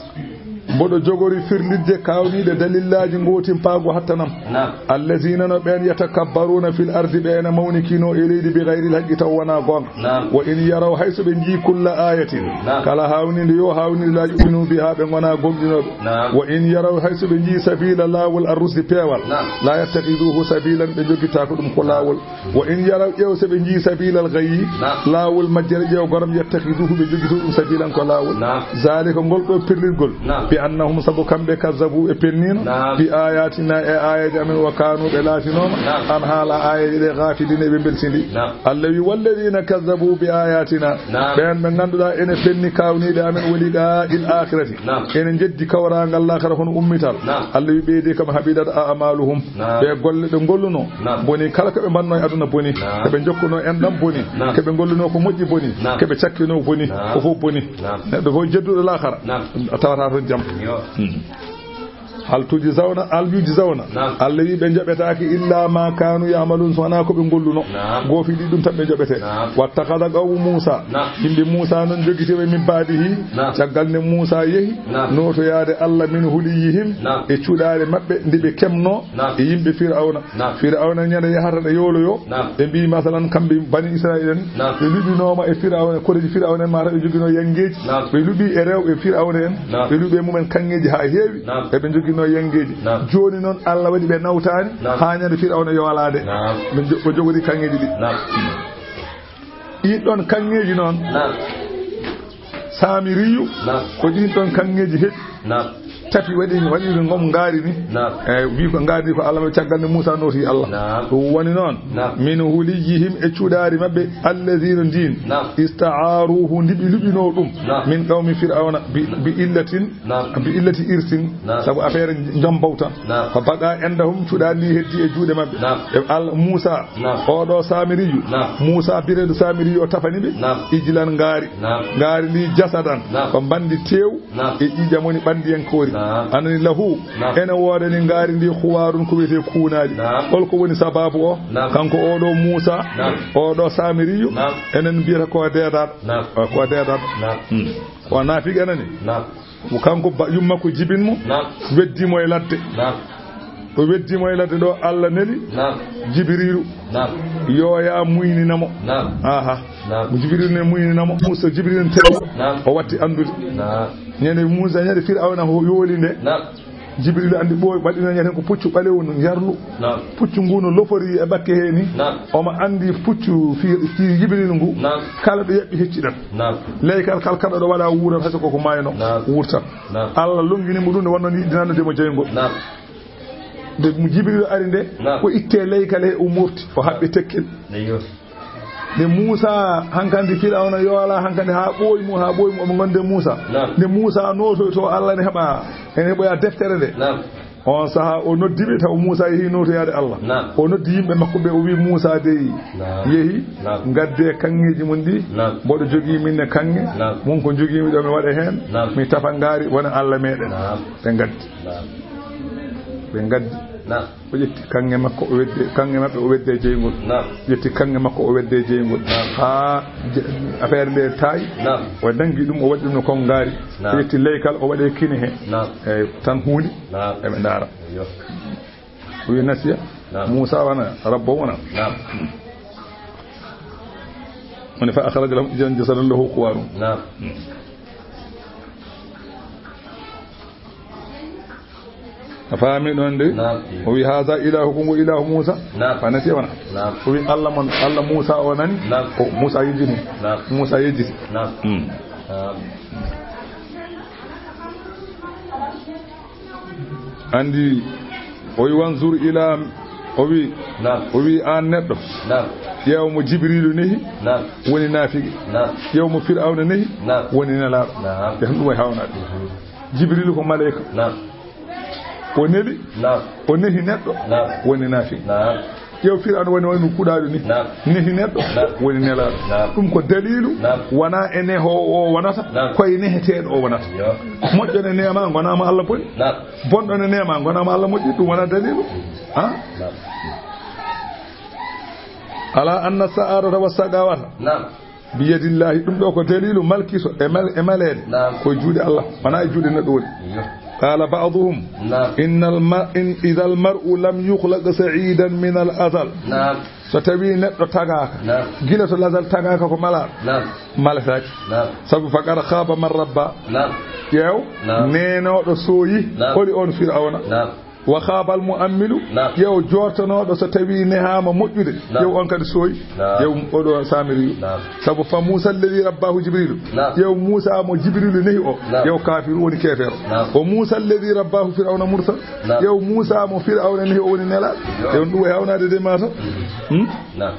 Mboɗo jogori firlitde kawniiɗe dalillaaji ngootimpaagu hattanam. Naam. Allazina no ɓeen yatakabbaruna fil ardi ɓe ena mawnikino e leydi bi gayril haqqi taw wonaa goonga. Naam. Wa in yaraw hay so ɓe njii kulla ayatin. Naam. Kala hawniinde yo hawniinde la yu'minu biha ɓe ngonaa gomɗinooɓe. Naam. Wa in yaraw hay so ɓe njii sabila laawol arrusdi peewal. Naam. La yattakhiduhu sabilan ɓe njogitaako ɗum ko laawol. Wa in yaraw ƴeew so ɓe njii sabilal gayyi. Naam. Laawol majjere ƴeew goram yattakhiduhu ɓe njogito ɗum sabilan ko laawol. Naam. Zalika ngol ɗo pirlirgol. Naam. Bi annahum sabu kamɓe kazzabu ɓe pennino. Naam. Bi ayatina e ayaji amen wa kanu ɓe laatinooma. Naam. An haala ayaji ɗe gafilina ɓe mbeltindi. Naam. Allah wi walladina kazzabu bi ayatina. Naam. Ɓeen ɓe ngannduɗaa ene penni kawniiɗe amen wa liqa'il akhirati. Naam. Ene njeddi kawraangal laakhara hono ummital. Naam. Allah wi ɓeydi kam habidat a'maluhum. Naam. Ɓe golle ɓe ngolluno. Naam. Boni kala ko ɓe mbanno e aduna boni. Naam. Ko ɓe jokkuno enɗam boni. Naam. Ko ɓe ngolluno ko moƴƴi boni. Naam. Ko ɓe cakkino boni. Naam. Ko fof boni. Naam. Neɗɗo fof jedduɗo laakhara. Naam. A tawata toon jam. Yo. Hmm. Hal tujzawna, hal yujzawna. Naam. Allah wi ɓe njaɓetaake illa ma kanu ya'malun so wonaa ko ɓe ngolluno. Naam. Goofiɗi ɗum tan ɓe njaɓete. Naam. Wattakhadha qawmu Musa. Naam. Yimɓe Musa noon jogitiiɓe min ba'dihi. Naam. Caggal nde Musa yehi. Naam. Nootoyaade Allah min huliyihim. Naam. E cuɗaare maɓɓe nde ɓe kemno. Naam. E yimɓe Fir'awna. Naam. Fir'awna ñande yahata ɗe yowloyo. Naam. Ɓe mbi masalan kamɓe bani Israil en. Naam. Ɓe luɓinooma e Fir'awna, koreji Fir'awna en mataw ɓe jogino yangeji. Naam. Ɓe luɓi e rewɓe Fir'awna en. Naam. Ɓe luɓi e mumen kanŋeji haa heewi. Naam. Eɓe jogino yangeji. Naam. Jooni noon Allah waɗi ɓe nawtaani. Naam. Haa ñande Fir'awna yowlaade. Naam. Ɓe jo-, ɓe jogori kanŋeji ɗi. Naam. Ɗiin ɗoon kanŋeeji noon. Naam. Saamiriyu. Naam. Ko ɗiin ɗoon kanŋeeji heɓi. Naam. Tapi waɗi, waɗi ngom ngaari ni. Naam. Eyi, wi ko ngaari ni ko Allah, caggal nde Muusa nooti Allah. Naam. Ɗum woni noon. Naam. Min huliyihim e cuɗaari maɓɓe, allazina ndiin. Naam. Ista'aruhu ndi ɓe luɓinoo ɗum. Naam. Min qawmi Fir'awna bi, bi illatin. Naam. Bi illati irsin. Naam. Sabu affaire jombawta. Naam. Fa baqa indahum cuɗaari ndi heddi e juuɗe maɓɓe. Naam. E Al-, Muusa. Naam. Oɗo Saamiriyu. Naam. Muusa bireeɗo Saamiriyu o tafani ɓe. Naam. Ijlan ngaari. Naam. Ngaari ndi jasadan. Naam. Ko mbandi teew. Naam. E ƴiiƴam woni ɓandiyankoori. Naam. Anani lahu. Naam. Ene woodani ngaari ndi khuwarun ko wiyetee kuunaaji. Naam. Holko woni sababu o? Naam. Kanko oɗo Muusa. Naam. Oɗo Saamiriyu. Naam. Enen mbiyata ko deedaat. Naam. Ko deedaat. Naam. Hmm. Ko naafiq anani. Naam. Mo kanko ba-, yumma ko jibin mo. Naam. Weddi mo e ladde. Naam. O weddi mo e ladde ɗo Allah neli. Naam. Jibriilu. Naam. Yo ya muynina mo. Naam. Aha. Naam. Mo Jibriilu ne muynina mo. Muusa Jibriilu ne tewo. Naam. O watti anndude. Naam. Ñande Muusa, ñande Fir'awna ho yooli nde. Naam. Jibriilu anndi ɓooy, waɗino ñande ko puccu ɓalewu no njarlu. Naam. Puccu ngu no lofori e ɓakke he ni. Naam. Omo anndi puccu fi, fi Jibriilu ngu. Naam. Kala ɗo yaɓɓi hecciɗat. Naam. Leykal kal kala ɗo waɗa wuurat, hay so koko maayno. Naam. Wurtat. Naam. Allah longini mo ɗum nde wonno ni ɗinanno de mo jeyngol. Naam. Nde mo Jibriilu ari nde, naam, o itte leykal he o mofti, o haɓɓi tekkel. Eyyo. Nde Muusa hankandi Fir'awna yoola hankandi haa ɓooyi mo, haa ɓooyi mo, omo gonde Muusa. Naam. Nde Muusa nootoy to Allah ne heɓa, ene heɓoya deftere nde. Naam. On saha o noddi ɓe, taw Muusa yehi nootoyaade Allah. Naam. O noddi yimɓe makko ɓe, o wi Muusa dey, naam, yehi, naam, ngadde kaŋŋeeji mon ɗi. Naam. Mboɗo jogii min ne kaŋŋe. Naam. Mon ko jogii mi ɗo mi waɗa heen. Naam. Mi tafa ngaari wona Allah meɗen. Naam. Ɓe ngaddi. Naam. Ɓe ngaddi. Naam. O ƴetti kaŋŋe makko, o weddi, kaŋŋe maɓɓe, o weddi e jeyngol. Naam. Ƴetti kaŋŋe makko, o weddi e jeyngol. Naam. Haa je-, affaire nde taay. Naam. O dangi ɗum, o waɗi ɗum no kon ngaari. Naam. O ƴetti leykal, o waɗi kine he. Naam. Eyi, tan huuli. Naam. Eɓe ndaara. Eyyo. O wi nasiya. Naam. Muusa wona, rabbo wona. Naam. Woni fa akhraja lahum ijlan jasadan lahu khuwarun. Naam. A faami ɗon de? Naam. O wi, "Haza ilahu, ko ngu ilahu Muusa?" Naam. Fa nasiya wona. Naam. O wi, "Allah mon, Allah Muusa o nani?" Naam. O Muusa yejjiti. Naam. Muusa yejjiti. Naam. Hmm. Naam. Anndi, o wi, "Wanzur ila," o wi, Naam. o wi, "Aan neɗɗo, Naam. ƴeew mo Jibriilu nehi, Naam. woni naafiqi. Naam. Ƴeew mo Fir'awna nehi, Naam. woni nelaaɗo." Naam. Ɓe ɗum way hawnaade. Mhm. Jibriilu ko maleyka. Naam. O neli, Naam. o nehi neɗɗo, Naam. woni naafiqi. Naam. Ƴeew Fir'awna woni, woni kuɗaaɗo ni. Naam. Nehi neɗɗo, Naam. woni nelaaɗo. Naam. Ɗum ko daliilu, Naam. wonaa e neho o wonata, Naam. ko e neheteeɗo o wonata. Yo. Moƴƴo ne neema, ngonaama Allah boni. Naam. Bonɗo ne neema, ngonaama Allah moƴƴi, ɗum wonaa daliilu. Ha? Naam. Ala anna sa'adata wa saqawata. Naam. Biyadillahi, ɗum ɗo ko daliilu malkiso e mal-, e maleede. Naam. Ko e juuɗe Allah, wonaa e juuɗe neɗɗo woni. Iyo. Qala ba'duhum, Naam. innal ma-, in, idhal mar'u lam yukhlaq sa'idan min al azal. Naam. So tawi neɗɗo tagaaka, Naam. gila to lazal tagaaka ko malaaɗo, Naam. maletaake. Naam. Sabu faqad khaba man rabba. Naam. Ƴeew, Naam. neenooɗo sooyi, Naam. holi on Fir'awna. Naam. Wa khaabal mu'ammilu, Naam. ƴeew joortonooɗo so tawii nehaama moƴƴude, Naam. ƴeew on kadi sooyi, Naam. ƴeew oɗo Saamiriyu. Naam. Sabu fa Muusa alladhi rabbaahu Jibriilu, Naam. ƴeew Muusa mo Jibriilu nehi o, Naam. ƴeew kaafiru woni keefeero. Naam. O Muusa alladhi rabbaahu Fir'awna mursal, Naam. ƴeew Muusa mo Fir'awna nehi o woni nelaaɗo. Yo. Ƴeew ɗum e hawnaade de maata. Hmm? Naam.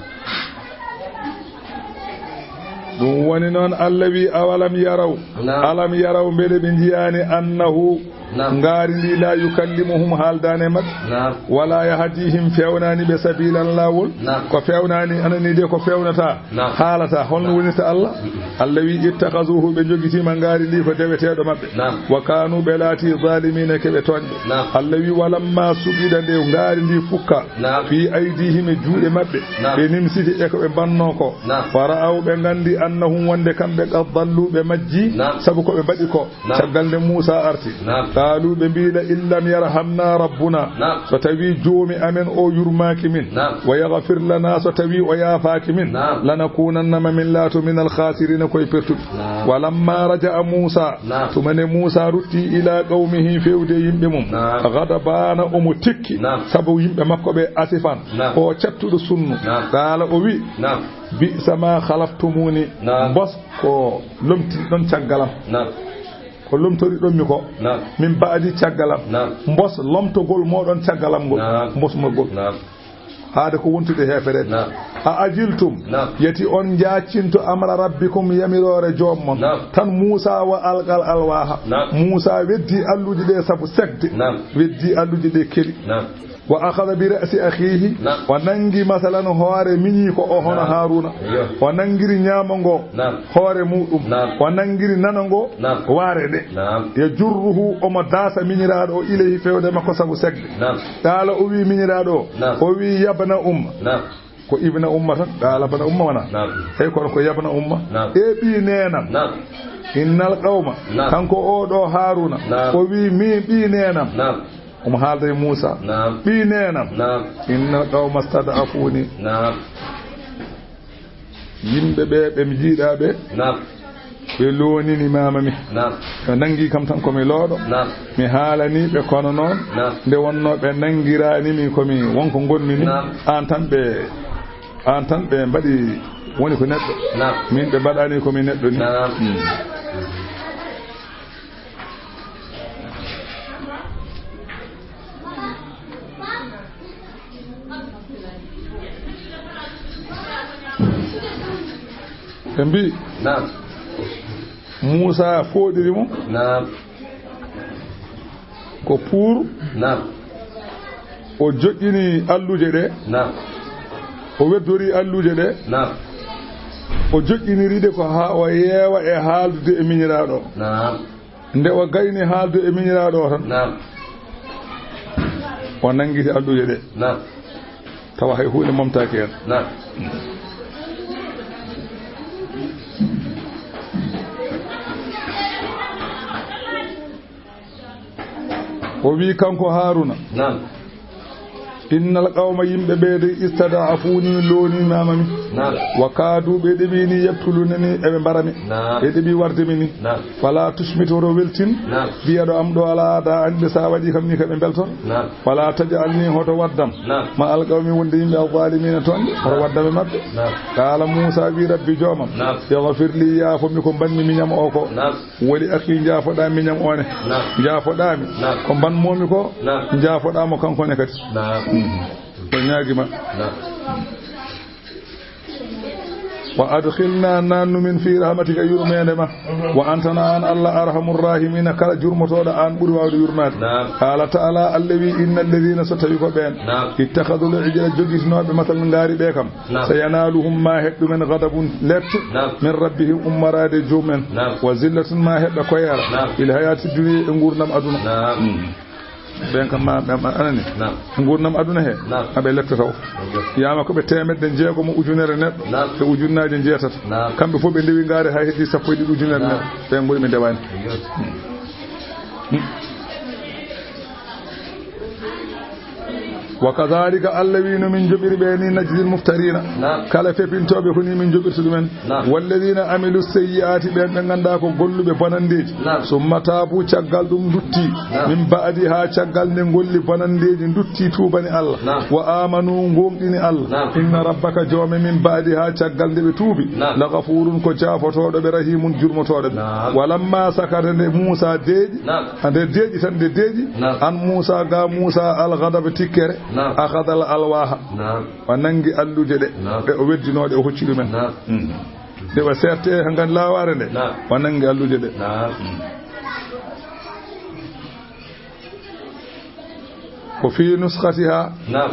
Ɗum woni noon Allah wi, "Awalam yaraw." Naam. Alam yaraw, mbele ɓe njiyaani, "Annahu." Naam. Ngaari ndi, "la yukallimuhum," haaldaani e maɓɓe. Naam. "Wala yahdihim," feewnaani ɓe, "sabilan," laawol. Naam. Ko feewnaani, anani de ko feewnata, Naam. haalata. Holno Naam. wonirta Allah? Mm-mm. Allah wi, "Ittakhazuhu," ɓe njogitiima ngaari ndi ko deweteeɗo maɓɓe. Naam. "Wa kanu," ɓe laati, "zalimina," ke ɓe tooñɓe. Naam. Allah wi, "Walamma suqida," nde ngaari ndi fukka, Naam. "fi aydihim," e juuɗe maɓɓe, Naam. ɓe nimsiti e ko ɓe mbannoo ko. Naam. "Wa ra'aw," ɓe nganndi, "annahum," wonde kamɓe, "qad dallu," ɓe majji, Naam. sabu ko ɓe mbaɗi ko. Naam. Caggal nde Muusa arti, Naam. qaalu, ɓe mbiila, "In lam yarhamna rabbuna," Naam. so tawii Joomi amen o yurmaaki min, Naam. "wa yaghfir lana," so tawii o yaafaaki min, Naam. "lanakunanna," ma min laato, "minal khasirina," koye pertuɓe. Naam. "Walamma raja'a Muusa," Naam. tuma nde Muusa rutti, "ila qawmihi," fewde yimɓe mum, Naam. "ghadbaana," omo tikki, Naam. sabu yimɓe makko ɓe, "asifan," Naam. o cattuɗo sunnu. Naam. Qaala, o wi, Naam. "Bi'sa ma khalaftumuni," Naam. mbos ko lomtiɗon caggalam. Naam. Ko lomtoriɗon mi ko. Naam. "Min ba'di," caggalam. Naam. Mbos lomtogol mooɗon caggalam ngol. Naam. Mbos mo gol. Naam. Haade ko wontude heefereede. Naam. "A ajiltum," Naam. yeti on njaacinto, "amra rabbikum," yamiroore joom mon. Naam. Tan Muusa wa alqal alwaha. Naam. Muusa weddi alluuji ɗe sabu sekde. Naam. Weddi alluuji ɗe keli. Naam. "Wa akhadha bi ra'si akhihi." Naam. O nangi masalan hoore miñiiko o hono Naam. Haaruna. Iyo. O nangiri ñaamo ngo Naam. hoore muɗum. Naam. O nangiri nano ngo Naam. waare nde. Naam. "Yajurruhu," omo daasa miñiraaɗo o, "ilayhi," fewde makko sabu sekde. Naam. Qaala, o wi miñiraaɗo o, Naam. o wi, "Yabna umma." Naam. Ko ibna umma tan, qaala bana umma wona. Naam. Eyi, kono ko yabna umma. Naam. E ɓii neenam. Naam. "Innal qawma," Naam. kanko o ɗo Haaruna, Naam. o wi, "Mi ɓii neenam." Naam. Omo haalda e Muusa. Naam. "Ɓii neenam." Naam. "Innal qawma stad'afuni." Naam. Yimɓe ɓe, ɓe mi jiiɗaa ɓe. Naam. Ɓe loonini maama mi. Naam. Ɓe nangi kam tan ko mi looɗo. Naam. Mi haalani ɓe kono noon. Naam. Nde wonno ɓe nangirani mi ko mi wonko ngonmi ni. Naam. Aan tan ɓe, aan tan ɓe mbaɗi woni ko neɗɗo. Naam. Min ɓe mbaɗani ko mi neɗɗo ni. Naam. Hmm. Ɓe mbi, Naam. Muusa fooɗiri mo. Naam. Ko pour Naam. o joƴƴini alluuje ɗe. Naam. O weddori alluuje ɗe. Naam. O joƴƴiniri ɗe ko haa o yeewa e haaldude e miñiraaɗo. Naam. Nde o gayni haaldu e miñiraaɗo o tan, Naam. o nanngiti alluuje ɗe. Naam. Tawa hay huunde momtaaki heen. Naam. O wii kanko Haaruna, Naam. Innal qawma, yimɓe ɓe de, istada'afuni, loonimaama mi. Naam. Wa kaadu, ɓe ɗeɓi ni, yaqtulunani, eɓe mbara mi. Naam. Ɓe ɗeɓi warde mi ni. Naam. Fala tushmit, hoto weltin. Naam. Biyaɗo am ɗo ala ada an ɓe, sa waɗi kam ni ka ɓe beltor. Naam. Fala taj'alni, hoto waddam. Naam. Ma al qawmi, wonde yimɓe al zalimina toonɓe, hoto waddam e maɓɓe. Naam. Qala Musa wi Rabbi joomam. Naam. Yaghfir li, yaafo mi ko mbanmi miñam o ko. Naam. Wali akhi, njaafoɗaa miñam o ne. Naam. Njaafoɗaa mi. Naam. Ko mbanmoo mi ko, naam, njaafoɗaa mo kanko ne kadi. Naam. Mm. Ko ñaagi ma. Naam. Wa adkhilna, naannu min fi rahmatika, yurmeende ma. Mhm. Wa anta, an Allah, arhamur rahimina, kala jurmotooɗo an ɓuri waawde yurmaade. Naam. Qala ta'ala, Allah wi, innal ladhina, so tawi ko ɓeen, naam, ittakhadhul ijla, jogitinooɓe matal ngaari ɓe kam. Naam. Sayanaluhum, ma heɓ ɗumen, ghadabun, lettu, naam, min rabbihim, ummaraade joomum en. Naam. Wa zillatun, ma heɓɓe koyeera. Naam. Fil hayati dunya, e nguurndam aduna. Naam. Mm. Ɓen kam ma, ma, ma, anani. Naam. E nguurndam aduna he, naam, aɓe lettoto. Ayyo. Yama ko ɓe teemedde jeegomo ujunere neɗɗo. Naam. E ujunnaaje jeetati. Naam. Kamɓe fof ɓe ndewi ngaari hay heddi sappo e ɗiɗi ujunere, naam, neɗɗo. Ɓen ngoni ɓe ndewani. Ayyo. Mm. Wa kadhalika, Allah wi, no min joɓiri ɓe ni, najzil muftarina. Naam. Kala fepintooɓe ko ni min joɓirta ɗumen. Naam. Walladhina amilu sayyi'ati, ɓen ɓe nganndaa ko golluɓe bonanndeeji. Naam. Summa taabu, caggal ɗum ndutti. Naam. Min ba'di, haa caggal nde golli bonanndeeji ndutti, tuubani Allah. Naam. Wa amanu, ngoongɗini Allah. Naam. Inna rabbaka, joome min, ba'di, haa caggal nde ɓe tuubi. Naam. La ghafurun, ko jaafotooɗo ɓe, rahimun, jurmotooɗo ɓe. Naam. Walamma sakata, nde Muusa deeƴi, naam, nde deeƴi tan, nde deeƴi, naam, an Muusa, ga Muusa, al-ghadab, tikkere, naam, akhadha al-alwaha. Naam. O nanngi alluuje ɗe, naam, ɗe o weddinoo ɗe, o hocci ɗumen. Naam. Mm. Nde o seerte he ngan laawaare nde, naam, o nanngi alluuje ɗe. Naam. Mm. Ko fi nuskhatiha. Naam.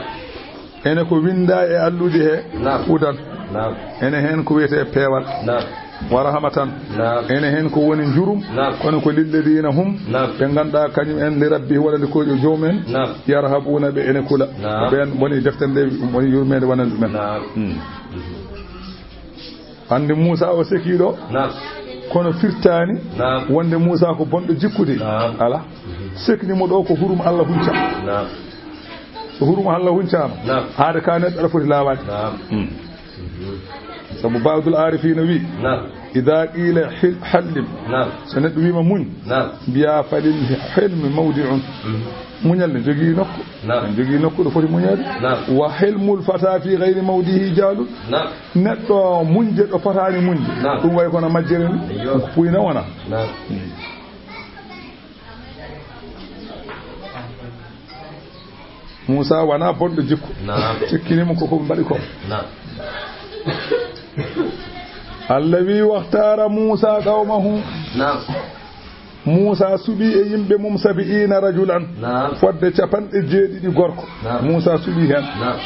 Ene ko winndaa e alluuje he. Naam. Hudan. Naam. Ene heen ko wiyetee peewal. Naam. Wa rahmatan. Naam. Ene heen ko woni njurum. Naam. Kono ko lilladina hum. Naam. Ɓe ngannduɗaa kañum en li rabbi, wonande ko joomum en. Naam. Yarhabuuna, ɓe ene kula. Naam. Ɓeen woni deftere nde woni yurmeende wonande ɗumen. Naam. Hmm. Hannde Muusa o sekiiɗo, naam, kono firtaani, naam, wonde Muusa ko bonɗo jikkude. Naam. Ala. Sekni mo ɗo ko hurum Allah hunca. Naam. So hurum Allah huncaama, naam, haade ka neɗɗo aɗa foti laawaade. Naam. Hmm. Sabu Ba'dul Arifina wi, naam, "Idha qila hil-, hallim." Naam. So neɗɗo wiima muñ, naam, mbiya, "Falil hilmi mawdi'un." Hmm. Muñal ne jogii nokku. Naam. Ne jogii nokku ɗo foti muñeede. Naam. "Wa hilmul fata fi ghayri mawdihi jalun." Naam. Neɗɗo muñde ɗo fotaani muñde. Naam. Ɗum way kono majjere ni. Eyyo. Ko puyna wona. Naam. Hmm. Muusa wona bonɗo jikku. Naam. Cikkini mo ko ko mbaɗi ko. Naam. Allah wi, "Wakhtara Muusa qawmahu." Naam. Muusa suɓi e yimɓe mum sabi'ina rajulan. Naam. Fodde capanɗe jeeɗiɗi gorko. Naam. Muusa suɓi heen. Naam.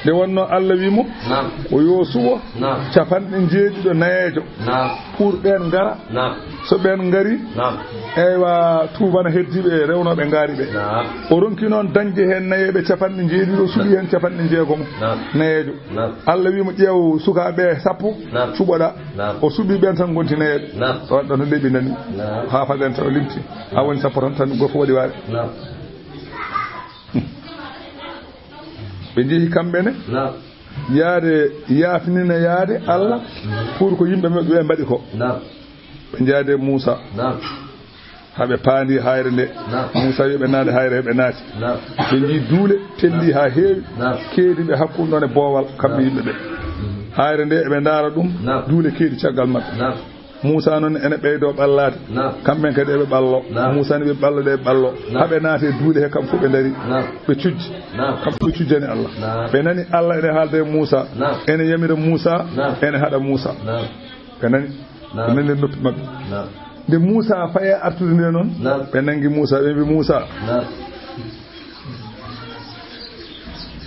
Nde wonno Allah wi mo, naam, ko yo suɓo, naam, capanɗe jeeɗiɗo nayeejo. Naam. Pour ɓeen ngara. Naam. So ɓeen ngari, naam, eywa, tuubana heddiiɓe e rewnooɓe ngaari ɓe. Naam. O ronki noon dañde heen nayeeɓe capanɗe jeeɗiɗo, o suɓi heen capanɗe jeegomo. Naam. Nayeejo. Naam. Allah wi mo, "Ƴeew sukaaɓe sappo, naam, cuɓoɗa." Naam. O suɓi ɓeen tan ngonti nayeeɓe. Naam. O waɗɗo no leeɓi nani. Naam. Haa faden tan o limti. Haa woni sappo tan, tan gooto fof waɗi waade. Naam. Ɓe njehi kamɓe ne. Naam. Yaade, yaafnina yaade Allah, naam, pour ko yimɓe maɓɓe ɓe mbaɗi ko. Naam. Ɓe njaade Muusa. Naam. Haa ɓe paandi haayre nde. Naam. Muusa wi ɓe naade haayre, ɓe naati. Naam. Ɓe njii duule telli, naam, haa heewi. Naam. Keedi ɓe hakkunde ɗon e boowal, kamɓe, naam, yimɓe ɓe. Mhm. Haayre nde eɓe ndaara ɗum, naam, duule keedi caggal maɓɓe. Naam. Muusa noon ene ɓeydoo ɓallaade. Naam. Kamɓe kadi eɓe ɓalloo. Naam. Muusa ne ɓe ɓalloo, ɗe ɓalloo. Naam. Haa ɓe naati e duule he, kamɓe fof ɓe ndarii. Naam. Ɓe cujji. Naam. Kamɓe ɓe cujjani Allah. Naam. Ɓe nani Allah ene haalda e Muusa. Naam. Ene yamira Muusa. Naam. Ene haɗa Muusa. Naam. Ɓe nani. Naam. Ɓe nani e noppi maɓɓe. Naam. Nde Muusa fayi artude nde noon, naam, ɓe nanngi Muusa, ɓe mbi Muusa, naam,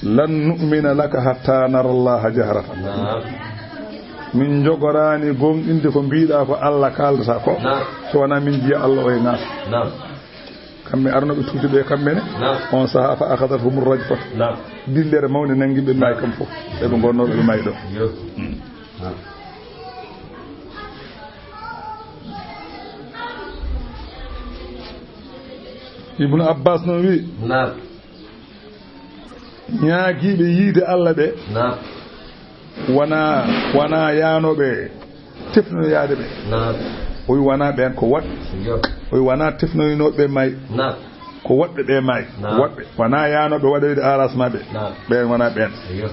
"Lan nu'mina laka hatta nara Allaha jahratan." Naam. Min njogoraani goongɗinde ko mbiiɗaa ko Allah kaaldata ko, naam, so wonaa min njiya Allah o e ŋaas. Naam. Kamɓe arnooɓe tuuti ɓe kamɓe ne, naam, on sahaa fa akhadhathumur rajfatu. Naam. Dillere mawnde nanngi ɓe, maayi kamɓe fof. Eɓe ngonnoo ɓe, ɓe maayi ɗo. Yo. Hmm. Naam. Ibnu Abbas noon wi, naam, Ñaagiiɓe yiide Allah ɓe. Naam. Wonaa, wonaa yaanooɓe tefnoyaade ɓe. Naam. O wi wonaa ɓeen ko woɗɓe. Yo. O wi wonaa tefnoyinooɓe ɓe maay. Naam. Ko woɗɓe ɓe maay. Naam. Woɗɓe. Wonaa yaanooɓe waɗoyde aras maɓɓe. Naam. Ɓeen wonaa ɓeen. Yo.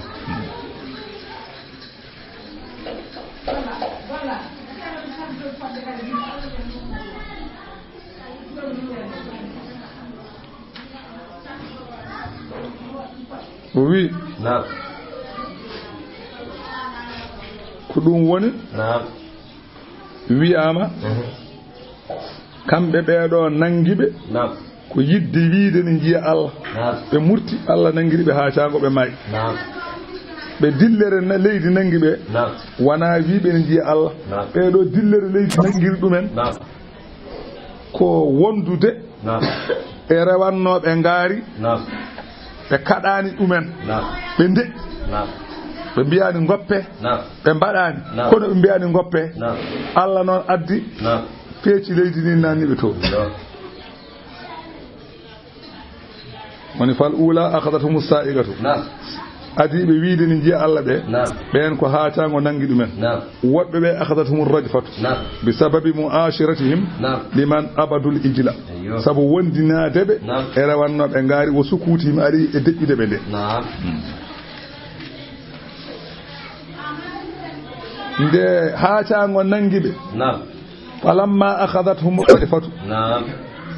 O wi. Naam. Ko ɗum woni. Naam. Wiyaama. Mhm. Kamɓe ɓee ɗoo nanngi ɓe. Naam. Ko yiɗde wiide ne njiya Allah. Naam. Ɓe murti, Allah nanngiri ɓe haa caango ɓe maayi. Naam. Ɓe dillere na-, leydi nanngi ɓe. Naam. Wonaa wii ɓe ne njiya Allah. Naam. Ɓee ɗoo dillere leydi nanngiri ɗumen. Naam. Ko wondude. Naam. E rewannooɓe ngaari. Naam. Ɓe kaɗaani ɗumen. Naam. Ɓe ndeƴƴi. Naam. Ɓe mbiyaani ngoppe. Naam. Ɓe mbaɗaani. Naam. Kono ɓe mbiyaani ngoppe. Naam. Allah noon addi. Naam. Peeci leydi ndin nanni ɓe to. Yo. Woni fal uula akhadathum sa'iqatu. Naam. Adii ɓe wiide ni njiya Allah ɓe. Naam. Ɓeen ko haa caango nanngi ɗumen. Naam. Woɗɓe ɓe akhadathum rajfatu. Naam. Bi sababi mu'ashiratihim. Naam. Liman abadul ijla. Eyyo. Sabu wondinaade ɓe. Naam. E rewannooɓe ngaari wo sukutihim ari e deƴƴude ɓe nde. Naam. Nde haa caango nanngi ɓe. Naam. Falamma akhadathum rajfatu. Naam.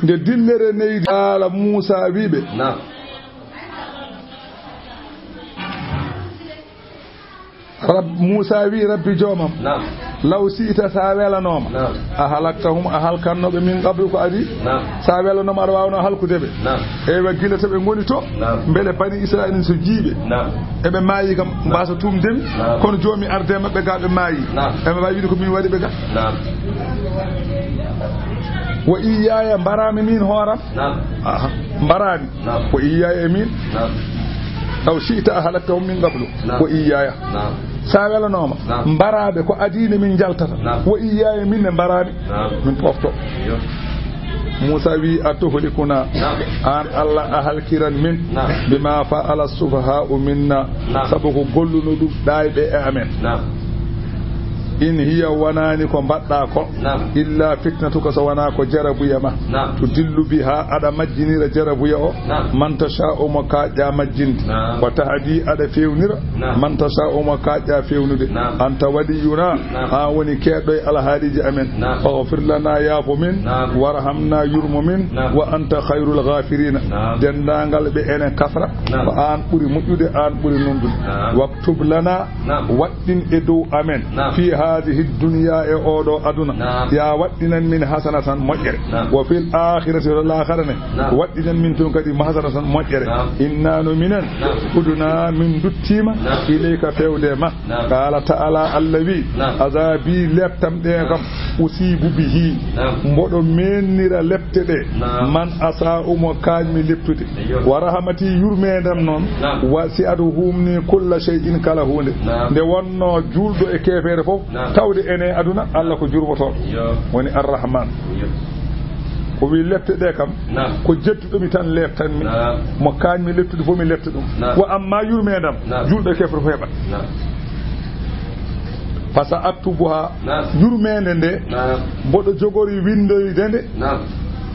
Nde dillere neydi, qaala Muusa wi ɓe. Naam. Rab-, Muusa wi Rabbi joomam. Naam. Law si'ta sa welanooma. Naam. A halaktahum a halkanno ɓe min qablu ko adii. Naam. Sa welanooma aɗa waawno halkude ɓe. Naam. Eywa gila to ɓe ngoni to. Naam. Mbele bani Israa'iila so jiiɓe. Naam. Eɓe maayi kam, naam, mbaasa tuumde mi. Naam. Kono jooni mi arde maɓɓe ga ɓe maayi. Naam. Eɓe mbaawi wiide ko min waɗi ɓe ga. Naam. Wa iyyaaya mbaraami min hooram. Naam. Aha. Mbaraami. Naam. Wa iyyaaya e min. Naam. Law si'ta a halaktahum min qablu. Naam. Wa iyyaaya. Naam. Sa welanooma. Naam. Mbaraaɓe ko adii ne min njaltata. Naam. Wa iyyaaya min ne mbaraami. Naam. Min pofto. Yo. Muusa wi, "Atuhlikuna?" Naam. Aan Allah a halkiran min. Naam. "Bima fa'ala sufaha'u minna." Naam. Sabu ko golluno ɗum ɗaayɓe e amen. Naam. "In hiya" wonani ko mbaɗɗa ko. Naam. "Illa fitnatuka" so wona ko jarabuya ma. Naam. "Tudillu biha" aɗa majjinira jarabuya o. Naam. "Man tasha'u" mo kaaƴɗa majjinde. Naam. "Wa tahdi" aɗa fewnira. Naam. "Man tasha'u" mo kaaƴɗa fewnude. Naam. "Anta waliyuna." Naam. An woni keeɗɗo e alhaaliiji amen. Naam. "Faghfir lana" yaafo min. Naam. "Warhamna" yurmo min. Naam. "Wa anta khayrul ghafirina." Naam. Denndaangal ɓe ene kafra. Naam. Ko an ɓuri moƴƴude, an ɓuri nunɗude. Naam. "Waktub lana." Naam. Waɗɗin e dow amen. Naam. "Fi hadhihi dunya" e oɗo aduna. Naam. Ya waɗɗinan min hasanatan moƴƴere. Naam. "Wa fil akhirati" to laakhara ne. Naam. Waɗɗinan min tun kadi hasanatan moƴƴere. Naam. "Inna no minen." Naam. "Udna" min duttima. Naam. "Ilayka" fewde ma. Naam. Qala ta'ala Allah wi. Naam. "Azabi" leptam ɗe kam. "Usibu bihi." Naam. Mboɗo mennira lepte ɗe. Naam. "Man asa'u" mo kañmi leptude. Eyyo. "Wa rahmati" yurmendam noon. Naam. "Wasi'at" humni "kulla shay'in" kala huunde. Naam. Nde wonno julɗo e keefeere fof. Naam. Tawde ene aduna Allah ko jurmotoɗo. Eyyo. Woni Arrahman. Eyyo. O wi lepte ɗe kam. Naam. Ko jettuɗo mi tan leptanmi. Naam. Mo kañmi leptude fof mi lepta ɗum. Naam. Wa amma yurmendam. Naam. Julɗo e keefeere fof heɓat. Naam. "Fasa aktubuha." Naam. Yurmeende nde. Naam. Mboɗo jogori winndoyde nde. Naam.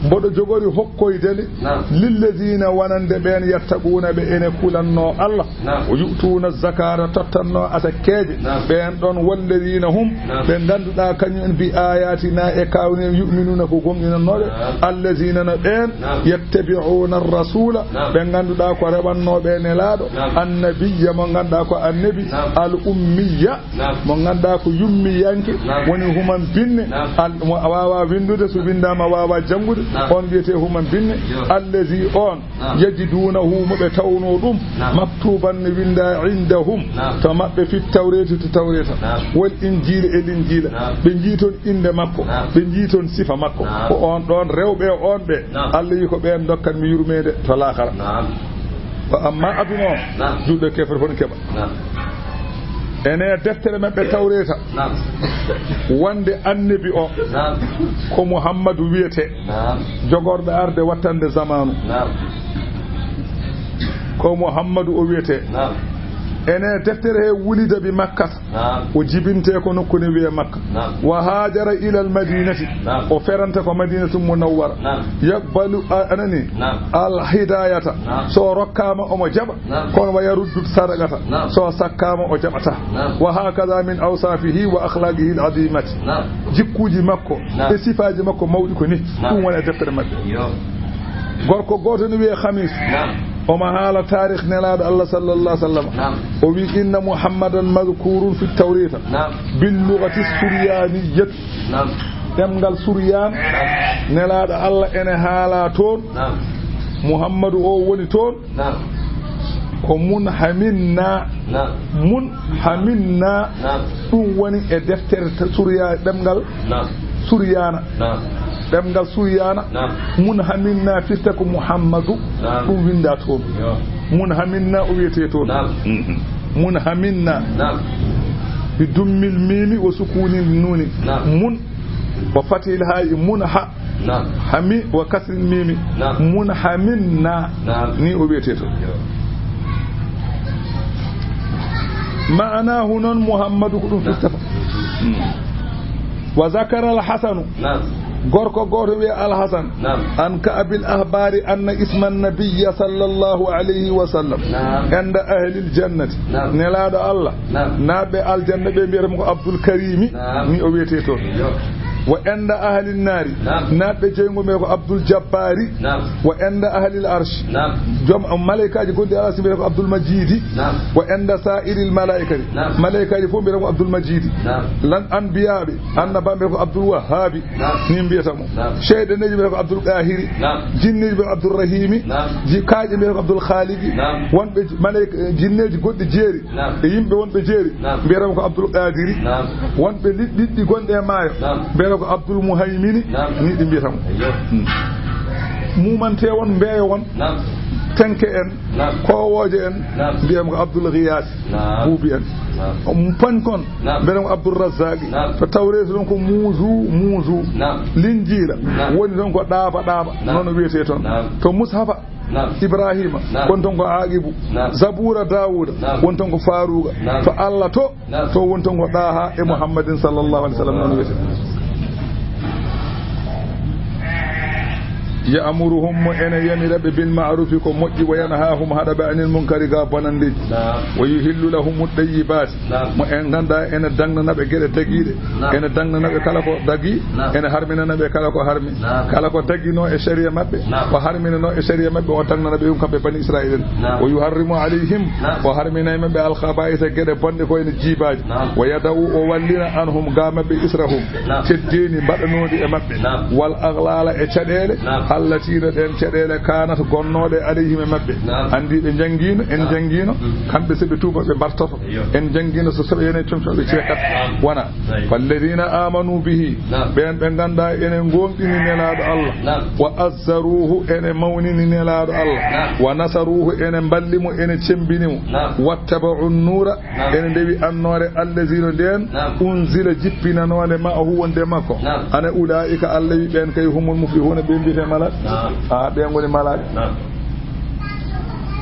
Mboɗo jogori hokkoyde nde. Naam. "Lillezina" wonande ɓeen "yattaquuna" ɓe ene kulanno Allah. Naam. "Wa yu'tuuna zakata" tottanno asakeeje. Naam. Ɓeen ɗoon "wallezina hum" Naam. ɓe ngannduɗaa kañum en "bi ayatina" e kawni en "yu'minuuna" ko gomɗinannooɓe. Naam. "Allezina" no ɓeen Naam. "yattabi'uuna ar-rasuula" Naam. ɓe ngannduɗaa ko rewannooɓe e nelaaɗo. Naam. "Annabiyya" mo ngannduɗaa ko annabi. Naam. "Al ummiya" Naam. Mo ngannduɗaa ko yummiyanke, naam, woni human binne, naam, al-, mo a waawaa winndude, so winndaama a waawaa janngude, naam, on wiyetee human binne, yo, allazi on, naam, yajiduunahu mo ɓe tawnoo ɗum, naam, maktuuban ne winndaa indahum, naam, to maɓɓe fit tawreeti to tawreeta, naam, wal injiili e linjiila, naam, ɓe njii toon innde makko, naam, ɓe njii toon sifa makko, naam, ko on ɗoon rewɓe e on ɓe, naam, Allah wi ko ɓeen ndokkan mi yurmeende to laakara. Naam. Ko amma aduna o, naam, julɗo keefeero fof ne keɓa. Naam. Ene deftere maɓɓe tawreeta, naam, wonde annabi o, naam, ko Muhammadu wiyetee, naam, jogorɗo arde wattande zamaanu. Naam. Ko Muhammadu o wiyetee. Naam. Ene deftere he wulida bi Makkata. Naam. O jibintee ko nokku ne wiyee Makka. Naam. Wa haajara ilal Madinati. Naam. O feranta ko Madinatul Munawwara. Naam. Yaqbalu, a-, anani? Naam. Al hidayata. Naam. So rokkaama omo jaɓa. Naam. Kono wa yaruddu sadaqata. Naam. So sakkaama o jaɓata. Naam. Wa hakada min awsafihi wa akhlaqihi al azimati. Naam. Jikkuuji makko. Naam. E sifaaji makko mawɗi ko ni. Naam. Ɗum woni e deftere maɓɓe. Yo. Gorko gooto ne wiyee Hamis. Naam. Omo haala taarikh Nelaaɗo Allah sallallahu alaihi wasallam. Naam. O wi: "Inna Muhammadan madhkurun fi Tawrita." Naam. "Bil lughati suryaniyati." Naam. Ɗemngal Suryaan. Naam. Nelaaɗo Allah ene haala toon. Naam. Muhammadu o woni toon. Naam. Ko mun haminna. Naam. Mun haminna. Naam. Ɗum woni e deftere ta-, Surya-, ɗemngal Naam. Suryaana. Naam. Ɗemngal Suryaana. Naam. Mun haminna firta ko Muhammadu. Naam. Ɗum winnda toon. Yo. Mun haminna o wiyetee toon. Naam. Mhm. Mun haminna. Naam. Bi dummil miimi wa sukuunil nuuni. Naam. Mun wa fatihil haa'i mun ha. Naam. Hami wa kasril miimi. Naam. Mun haminna. Naam. Ni o wiyetee toon. Yo. Ma'anaahu noon Muhammadu ko ɗum firtata. Wa zakara al Hasanu. Naam. Gorko gooto wiyee Al Hasan. Naam. An Ka'bil ahbari anna isma nabiyya sallallahu alayhi wa sallam. Naam. Inda ahlil jannati. Naam. Nelaaɗo Allah. Naam. Naɓɓe aljanna ɓe mbiyata mo ko Abdul Karimi. Naam. Ni o wiyetee toon. Yo. Wa inda ahlin naari. Naam. Naɓɓe jeyngo mbiyata ko Abdul Jabbari. Naam. Wa inda ahlil arsh. Naam. Joom malaykaaji gonɗi ala si mbiyata ko Abdul Majidi. Naam. Wa inda sa'iril malaikati. Naam. Malaykaaji fof mbiyata ko Abdul Majidi. Naam. Lan anbiyaaɓe, annabaaɓe mbiyata ko Abdul Wahhabi. Naam. Ni mbiyata mo. Naam. Seyɗaneeji mbiyata ko Abdul Qahiri. Naam. Jinneeji mbiyata ko Abdul Rahimi. Naam. Ji-, kaaƴe mbiyata ko Abdul Khaliki. Naam. Wonɓe j-, malayka, eh, jinneeji goɗɗi jeeri. Naam. E yimɓe wonɓe jeeri. Naam. Mbiyata mo ko Abdul Qadiri. Naam. Wonɓe liɗ-, liɗɗi gonɗi e maayo. Naam. Mbiyata ko Abdul Muhaymini. Naam. Ni ɗi mbiyata mo. Yo. Hmm. Mumante won, mbeeyo won. Naam. Tenke en. Naam. Koowooje en. Naam. Mbiyata mo ko Abdul Ghiyas. Naam. Buubi en. Naam. Um, pankon. Naam. Mbiyata mo ko Abdul Razzaqi. Naam. To Tawreeta ɗon ko muuzu, muuzu. Naam. Linjiila. Naam. Woni ɗon ko ɗaaba, ɗaaba. Naam. Noon o wiyetee toon. Naam. To Mushafa. Naam. Ibrahima. Naam. Woni toon ko Aqibu. Naam. Zabuura Daawuda. Naam. Woni toon ko Faaruuqa. Naam. To Allah to. Naam. To woni toon ko Ɗaaha e Muhammadin sallallahu alaihi wasallam noon wiyetee. Ya'muruhum, mo ene yamira ɓe, bil ma'rufi, ko moƴƴi, wa yanhahum, haɗa ɓe, anil munkari, ga bonandeeji. Naam. Wa yuhillu lahumu tayyibati. Naam. Mo en nganndaa ene dagnana ɓe geɗe dagiiɗe. Naam. Ene dagnana ɓe kala ko dagi. Naam. Ene harminana ɓe kala ko harmi. Naam. Kala ko daginoo e sariya maɓɓe, Naam. o harminanoo e sariya maɓɓe, o dagnana ɓe ɗum kamɓe Bani Israa'iila en. Naam. Wa yuharrimu alayhim, Naam. o harmina e maɓɓe al khaba'isa, geɗe bonɗe ko ene jiibaaji. Naam. Wa yada'u, o wallina anhum, ga maɓɓe, israhum, Naam. teddeendi mbaɗanoondi e maɓɓe. Naam. Wal aghlala, e caɗeele, Naam. allati, no ɗeen caɗeele, kanat, gonnooɗe, alayhim, e maɓɓe. Naam. Anndi ɓe njanngiino, en Naam. njanngiino, Mm. kamɓe so ɓe tuuba ɓe mbartoto. Iyo. En njanngiino so soɓe yene comcoɓe ceekat. Naam. Wona. Naam. Falladina amanu bihi. Naam. Ɓeen ɓe nganndaa ene ngoongɗini Nelaaɗo Allah. Naam. Wa azzaruhu, ene mawnini Nelaaɗo Allah. Naam. Wa nasaruhu, ene mballi mo, ene cemmbini mo. Naam. Wattaba'u nura, Naam. ene ndewi annoore, allazi, no ndeen, Naam. unzila, jippinanoonde, ma'ahu, wonde makko. Naam. Ana ulaa'ika, Allah wi ɓeen kay, humul muflihuna, ɓe mbiyetee malaaɓe. Naam. A, ɓe ngoni malaaɓe. Naam.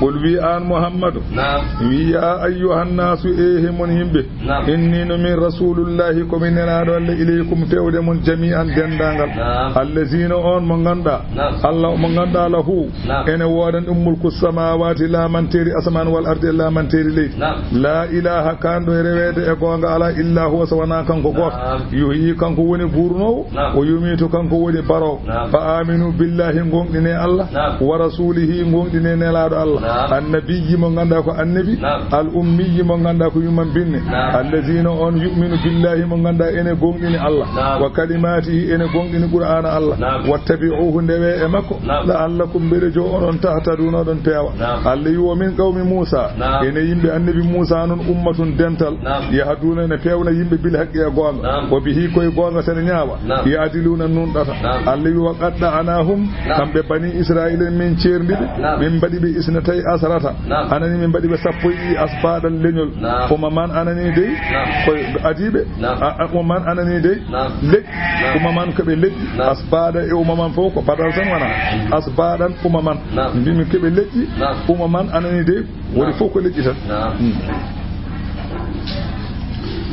Qul, wi aan Muhammadu. Naam. Wi, ya ayyuhan nasu, e he mon yimɓe. Naam. Inni, no min rasulullahi, ko mi nelaaɗo Allah, ilaykum, fewde mon, jami'an, denndaangal. Naam. Allazi, no on mo nganndaa. Naam. Allah mo nganndaa, lahu, Naam. ene woodani ɗum mulku samawati, laamanteeri asamaan, wal ardi, e laamanteeri leydi. Naam. La ilaha, kaanɗo e reweede e goonga alaa, illa huwa, so wonaa kanko gooto. Naam. Yuhyi, kanko woni guurnoowo. Naam. O yumiitu, kanko woni baroowo. Naam. Fa aminu billahi, ngoongɗinee Allah. Naam. Wa rasulihi, ngoongɗinee nelaaɗo Allah. Naam. Annabiyyi, mo nganndaa ko annabi. Naam. Al ummiyyi, mo nganndaa ko yumma binne. Naam. Allazi, no on, yu'minu billahi, mo nganndaa ene goongɗini Allah. Naam. Wa kalimatihi, ene goongɗini Qur'aana Allah. Naam. Wattabi'uhu, ndewee e makko. Naam. La'allakum, mbele jo onon, tahtaduna, oɗon peewa. Naam. Allah wi, wa min qawmi Musa. Naam. Ene yimɓe annabi Musa noon, ummatun, dental. Naam. Yahduna, ene peewna yimɓe, bil haqqi, e goonga. Naam. Wa bihi, koye goonga sene ñaawa. Naam. Ya'diluna, nunɗata. Naam. Allah wi, wa qatta'nahum, Naam. kamɓe Bani Israila, min ceerndi ɓe, Naam. min mbaɗi ɓe isnatayni Asrata. Naam. Anani min mbaɗi ɓe sappo e ɗiɗi asbaɗan leñol. Naam. Umaman anani dey. Naam. Koye adiiɓe. Naam. A, a, umaman anani dey. Naam. Leƴƴi. Naam. Umaman ko ɓe leƴƴi. Naam. Asbaɗa e umaman fof ko badal tan wona. Mm. Asbaɗan umaman. Naam. Mbimi ko ɓe leƴƴi. Naam. Umaman anani dey. Woni Naam. Fof ko leƴƴi tan. Naam. Mm.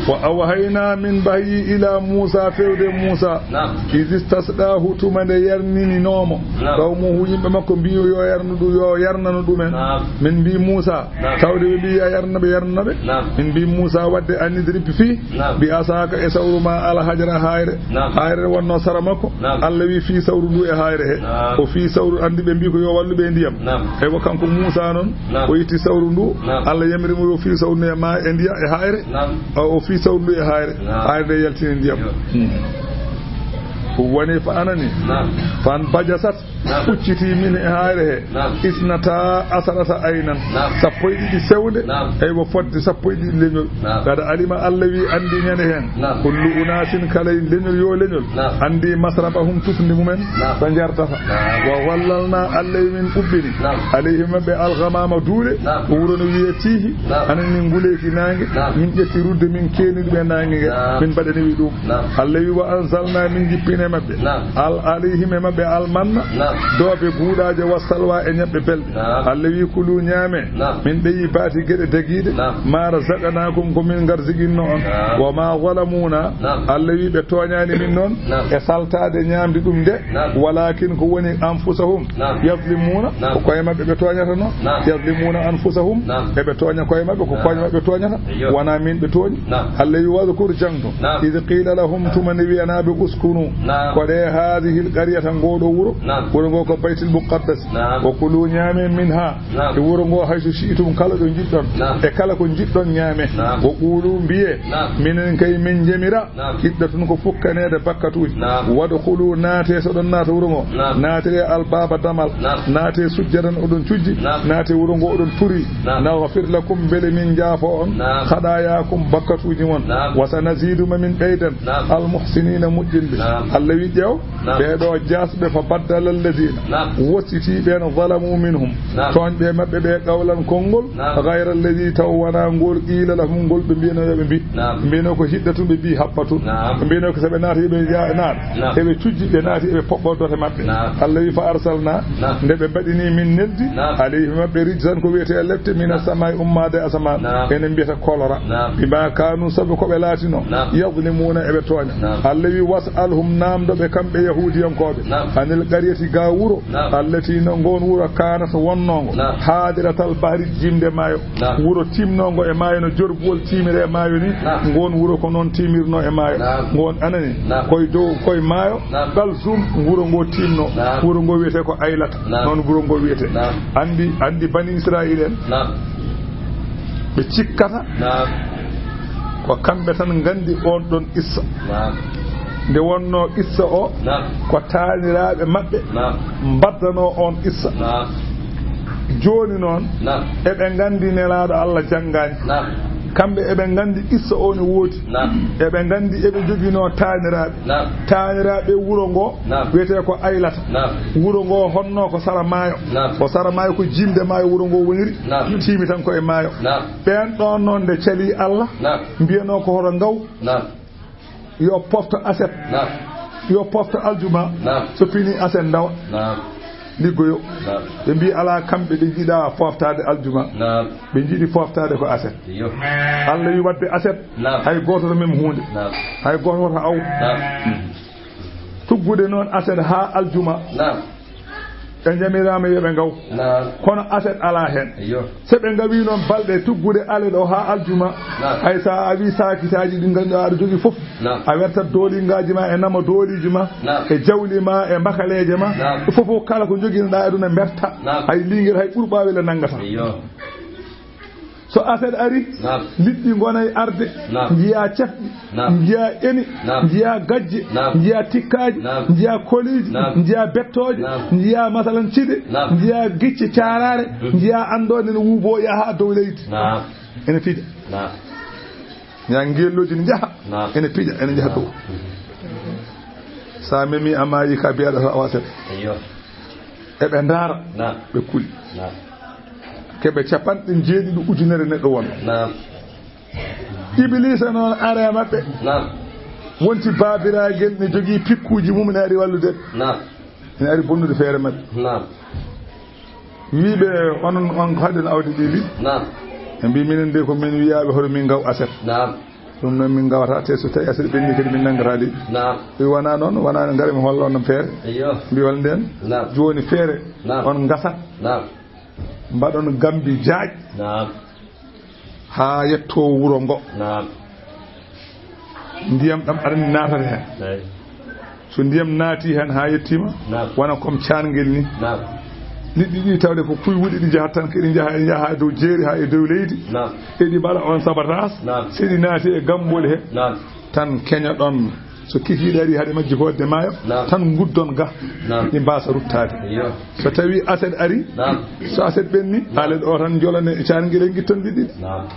Wa awhayna min wahyii ila Muusa fewde Muusa. Naam. Idh istasqaahu tuma nde yarnininoomo. Naam. Qawmuhu yimɓe makko mbiyo yo yarnu ɗum, yo yarnano ɗumen. Naam. Min mbi Muusa, Naam. Tawde ɓe mbi a yarna ɓe, yarnana ɓe. Naam. Min mbi Muusa wadde an idrib fii, Naam. Bi asaaka e sawru ma al hajara hayre. Naam. Hayre wonno sara makko. Naam. Allah wi fii sawru ndu e hayre he. Naam. O fii sawru andi ɓe mbi ko yo wallu ɓe ndiyam. Naam. Eywa kanko Muusa noon, Naam. O itti sawru ndu. Naam. Allah yamiri mo yo fii sawru ndu e ma e ndiya e hayre. Naam. O, o fii sawru ndu e hayre. Naam. Hayre nde yaltini ndiyam. Yo. Hmm. Ko woni fa anani. Naam. Fan bajasat. Naam. Hucciti min e hayre he. Naam. Isnata asarata aynan. Naam. Sappo e ɗiɗi sewnde. Naam. Eywa fodde sappo e ɗiɗi leñol. Naam. Kada alima Allah wi andi ñande hen. Naam. Kullu unasin kala leñol yo leñol. Naam. Andi masrabahum tufndi mumen. Naam. Ɓe jartata. Naam. Wa wallalna Allah wi min ubbini. Naam. Alayhim maɓɓe alghamama duule. Naam. Ko wuro no wiye tiihi. Naam. Anan min nguleyki nange. Naam. Min ƴetti rudde min keenuɗi ɓe nange nge. Naam. Min mbaɗani wi ɗum. Naam. Allah wi wa anzalna min jippine maɓɓe. Naam. Al alayhim e maɓɓe almanna. Naam. Doobe guuɗaaje wa salwa e ñebbe belɗe. Naam. Allah wi kulu ñaame. Naam. Min ɓeyi baati geɗe dagiiɗe. Naam. Ma razaqnakum ko min ngarziginno on. Naam. Wa ma zalamuna. Naam. Allah wi ɓe tooñaani min noon. Naam. E saltaade ñaamde ɗum de. Naam. Walakin ko woni anfusahum. Naam. Yazlimuna. Naam. Ko koye maɓɓe ɓe tooñata noon. Naam. Yazlimuna anfusahum. Naam. Eɓe tooña koye maɓɓe ko Naam. Koye maɓɓe tooñata. Eyyo. Wona min ɓe tooñi. Naam. Allah wi wadkur jangto. Naam. Idh qila lahum tuma nde wiyanaaɓe uskunu. Naam. Ko ɗe hadhihi l qaryata ngo ɗo wuro. Naam. Wuro ngo ko baytil muqaddas. Naam. Wa kulu ñaame minha. Naam. E wuro ngo hayso shi'tum kala ɗo njiɗɗon. Naam. E kala ko njiɗɗon ñaame. Naam. Wa qulu mbiye. Naam. Minen kay min jamira. Naam. Kiɗɗa tun ko fukkaneede bakkatuuji. Naam. Wadkhulu naate so ɗon naata wuro ngo. Naam. Naatire albaba damal. Naam. Naate sujjadan oɗon cujji. Naam. Naate wuro ngo oɗon turi. Naam. Naghfir lakum mbele min jaafo on. Naam. Khatayakum bakkatuuji mon. Naam. Wa sanazidu ma min ɓeydan. Naam. Al muhsinina moƴƴinɓe. Naam. Allah wi ƴeew. Naam. Ɓee ɗo jaasɓe fa baddala alladina. Naam. Wossiti ɓeen zalamu minhum. Naam. Tooñɓe maɓɓe ɓe qawlan konngol. Naam. Ghayra alladi taw wona ngol qila lahum ngol ɓe mbiyano yo ɓe mbi. Naam. Mbiyano ko hidda tun ɓe mbi happa tun. Naam. Ɓe mbiyano ko so ɓe naati ɓe ya naat. Naam. Eɓe cujji ɓe naati eɓe poɓɓo dote maɓɓe. Naam. Allah wi fa arsalna. Naam. Nde ɓe mbaɗini min neldi. Naam. Alayhi maɓɓe rijzan ko wiyete lepte mina samai ummaade asamaan. Naam. Ene mbiyata kolora. Naam. Bima kanu sabu ko ɓe laatino. Naam. Yazlimuna eɓe tooña. Naam. Allah wi was'alhum naamdo ɓe kamɓe yahudiyankooɓe. Naam. Anil qaryati ga wuro. Naam. Allati no ngon wuro kanat wonnongo. Naam. Hadiratal bahri jimde maayo. Naam. Wuro timnongo e maayo no jorbuwol timire e maayo ni. Naam. Ngon wuro ko noon timirno e maayo. Naam. Ngon anani. Naam. Koye dow koye maayo. Naam. Kalsum wuro ngo timno. Naam. Wuro ngo wiyete ko Aylata. Naam. Noon wuro ngo wiyete. Naam. Andi, andi bani Israil en. Naam. Ɓe cikkata. Naam. Ko kamɓe tan nganndi oon ɗon qissa. Naam. Nde wonnoo qissa o, Naam. Ko taaniraaɓe maɓɓe Naam. Mbaddano oon qissa. Naam. Jooni noon, Naam. Eɓe nganndi Nelaaɗo Allah janngaani. Naam. Kamɓe eɓe nganndi qissa o ne woodi. Naam. Eɓe nganndi eɓe njoginoo taaniraaɓe. Naam. Taaniraaɓe wuro ngo Naam. Wiyetee ko Aylata. Naam. Wuro ngo honnoo ko sara maayo. Naam. Ko sara maayo ko jiimde maayo wuro ngo woniri. Naam. Tiimi tan ko e maayo. Naam. Ɓeen ɗoon noon nde calii Allah, Naam. Mbiyanoo ko hoto ngaw, Naam. Yo pofto aset, Naam. Yo pofto aljuma, Naam. So pinii aset ndawa, Naam. Liggoyo. Naam. Ɓe mbii alaa kamɓe ɓe njiɗaa poftaade aljuma, Naam. Ɓe njiɗi poftaade ko aset. Iyo. Allah wi waɗde aset, Naam. Hay gooto to mem huunde, Naam. Hay gooto woto aw. Naam. Tuggude noon aset haa aljuma. Naam. Ɓe njamiraama yo ɓe ngaw. Naam. Kono aset alaa heen. Iyo. So ɓe ngawii noon balɗe tuggude alet o haa aljuma. Naam. Hay so a wii saakitaaji ɗi ngannduɗaa aɗa jogii fof. Naam. A wertat dooliŋgaaji ma e nama dooliiji ma. Naam. E jawli ma e mbakaleeje ma. Naam. Fof fof kala ko njoginɗaa e aduna mberta. Naam. Hay liingel hay ɓurɓaa wela nanngata. Iyo. So aset ari, Naam. Liɗɗi ngonay arde, Naam. Njiyaa cefɗi, Naam. Njiyaa eni, Naam. Njiyaa gajje, Naam. Njiyaa tikkaaji, Naam. Njiyaa koliiji, Naam. Njiyaa bettooje, Naam. Njiyaa masalan cide, Naam. Njiyaa gicce caaraare, Mm. Njiyaa anndoo nde no wuuboo yaha haa dow leydi. Naam. Ene fija. Naam. Njiyaa ngeelooji ne njaha, Naam. Ene pija, ene njaha dow. Naam. So a memii a maayii ka mbiyaɗa to awa aset. Iyo. Eɓe ndaara, Naam. Ɓe kuli. Naam. Keɓe capanɗe jeeɗiɗi ujunere neɗɗo won. Naam. Ibliisa noon ara e maɓɓe. Naam. Wonti baabiraagal ne jogii pikkuuji mum ne ari wallude. Naam. Ene ari bonnude feere maɓɓe. Naam. Wiiɓe onon on ko haɗen awde ɗi liɗɗi. Naam. Ɓe mbi minen de ko min wiyaaɓe hoto min ngaw aset. Naam. Ɗum noon min ngawata te so tawi aset ɓenni kadi min nanngata liɗɗi. Naam. Ɓe wona noon, wona ngara mi holla on feere. Eyyo. Mbi wal nden. Naam. Jooni feere. Naam. On ngasat. Naam. Mbaɗon gambi jaaƴ. Naam. Haa yettoo wuro ngo. Naam. Ndiyam ɗam aɗa anndi naatata heen. Eey. So ndiyam naati heen haa yettiima, naam, wona comme caangel ni. Naam. Liɗɗi ɗi tawde ko kuy wuɗi ɗi njahat tan, keɗi njaha, njaha dow jeeri haa e dow leydi. Naam. Eɗi mbaɗa on sabotage. Naam. So ɗi naati e gammboli he. Naam. Tan keñoɗon. So kikiiɗe ari haade majji ko waɗde maayo, naam, tan nguddon ga, naam, ɗi mbaasa ruttaade. Iyo. So tawi aset ari, naam, so aset ɓenni, naam, haale ɗo tan njolane caangel e ngitton liɗɗi. Naam.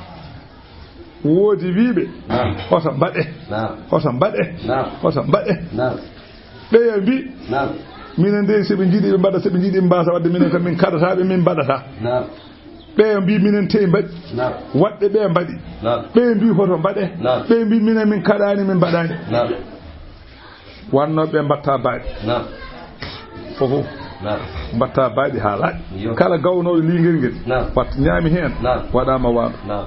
Woodi wiiɓe, naam, hoto mbaɗe, naam, hoto mbaɗe, naam, hoto mbaɗe. Naam. Ɓeya mbi, naam, minen de, so ɓe njiɗi ɓe mbaɗa, so ɓe njiɗi ɓe mbaasa waɗde, minen kam min kaɗataa ɓe, min mbaɗataa. Naam. Ɓe mbi minen tey mbaɗi. Naam. Waɗɓe ɓe mbaɗi. Naam. Ɓe mbi hoto mbaɗe. Naam. Ɓe mbi minen min kaɗaani, min mbaɗaani. Naam. Wannoo ɓe mbatta baaɗi. Naam. Fof. Naam. Mbatta baaɗi haa laaɓi. Iyo. Kala gawnooɗo liingel ngel. Naam. Wat ñaami heen. Naam. Waɗaama waalo. Naam.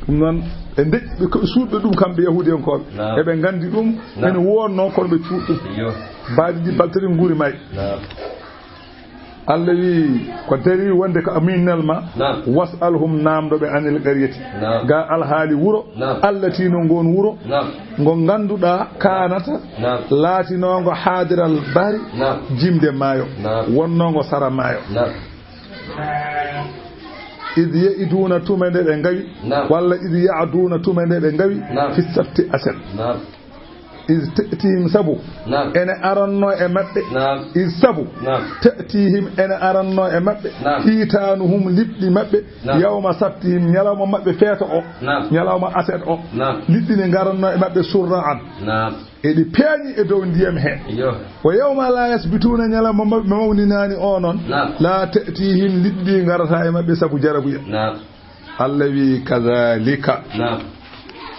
Ɗum noon, ɓe ndeƴƴi, ɓe ko ɓe suuɗɓe ɗum, kamɓe Yahuudiyankooɓe. Naam. Eɓe nganndi ɗum, naam, ene woodnoo, kono ɓe cuuɗ ɗum. Iyo. Baaɗi ɗi baltari nguuri maay. Naam. Allah wi, ko dari wonde ko a minnal ma, naam, was'alhum, naamndo ɓe, anil qaryati. Naam. Ga alhaali wuro, naam, allati no ngoon wuro, naam, ngo ngannduɗaa kaanata, naam, laatinoongo haadiral bahri, naam, jimde maayo, naam, wonnoongo sara maayo. Naam. Id ya'iduuna, tuma nde ɓe ngawi, naam, walla id ya'duuna, tuma nde ɓe ngawi, naam, fi sabti, aset. Naam. Id ta'tihim, sabu, naam, ene arannoo e maɓɓe. Naam. Id, sabu, naam, ta'tihim, ene arannoo e maɓɓe. Naam. Hitaanuhum, liɗɗi maɓɓe. Naam. Yawma sabtihim, ñalawma maɓɓe feeto o. Naam. Ñalawma aset o. Naam. Liɗɗi ne ngarannoo e maɓɓe surra'an. Naam. Eɗi peeñi e dow ndiyam he. Iyo. Wa yawma la yasbituuna, ñalawma maɓɓe mawninaani o noon. Naam. La ta'tihim, liɗɗi ɗi ngarataa e maɓɓe sabu jarabuya. Naam. Allah wi, kadhalika. Naam.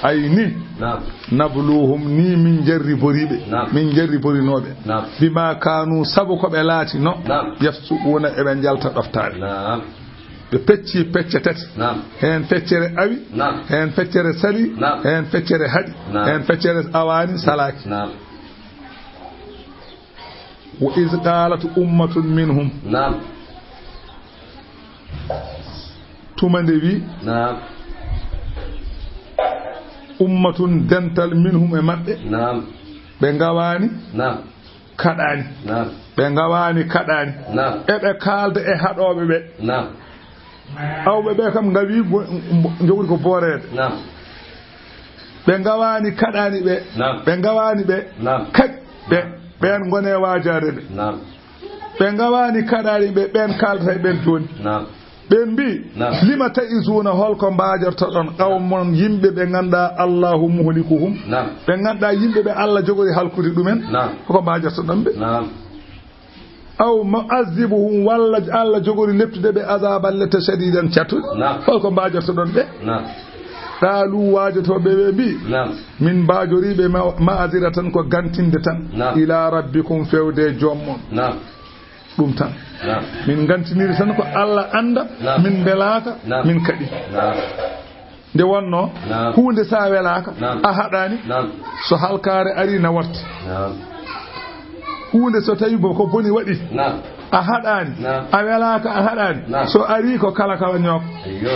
Ay ni. Naam. Nabluhum, ni min jarribori ɓe. Naam. Min jarriborinoo ɓe. Naam. Bima kaanu, sabu ko ɓe laatino. Naam. Yafsuquuna, eɓe njalta ɗoftaare. Naam. Ɓe pecci pecce tati. Naam. Heen feccere awi. Naam. Heen feccere sali. Naam. Heen feccere haɗi. Naam. Heen feccere awaani, salaaki. Naam. Wa iz qaalat ummatun minhum. Naam. Tuma nde wi, naam, ummatun, dental, minhum, e maɓɓe. Naam. Ɓe ngawaani. Naam. Kaɗaani. Naam. Ɓe ngawaani, kaɗaani. Naam. Eɓe kaalda e haɗooɓe ɓe. Naam. Awɓe ɓe kam ngawi go-, mbo-, njogori ko booreede. Naam. Ɓe ngawaani kaɗaani ɓe. Naam. Ɓe ngawaani ɓe. Naam. Kaɗi ɓe. Ɓeen ngone waajaade ɓe. Naam. Ɓe ngawaani kaɗaani ɓe. Ɓeen kaaldata e ɓeen jooni. Naam. Ɓeen mbi, naam, lima ta'izuna, holko mbaajortoɗon qawmon, yimɓe ɓe ngannduɗaa Allahu muhlikuhum. Naam. Ɓe ngannduɗaa yimɓe ɓe Allah jogori halkude ɗumen. Naam. Ko mbaajortoɗon ɓe? Naam. Aw mu'azzibuhum, walla Allah jogori leptude ɓe azaban letta shadidan cattude. Naam. Holko mbaajortoɗon ɓe? Naam. Qaalu, waajotooɓe ɓe mbi, naam, min mbaajorii ɓe ma-, ma'aziratan, ko gantinde tan. Naam. Ila rabbikum, fewde joom mon. Naam. Ɗum tan. Naam. Min ngantiniri tan ko Allah annda, naam, min mbelaaka, naam, min kaɗi. Naam. Nde wonnoo, naam, huunde so a welaaka, naam, a haɗaani, naam, so halkaare ari na warti. Naam. Huunde so tawi bo ko boni waɗi, naam, a haɗaani, naam, a welaaka, a haɗaani, naam, so ari ko kala kala ñook. Eyyo.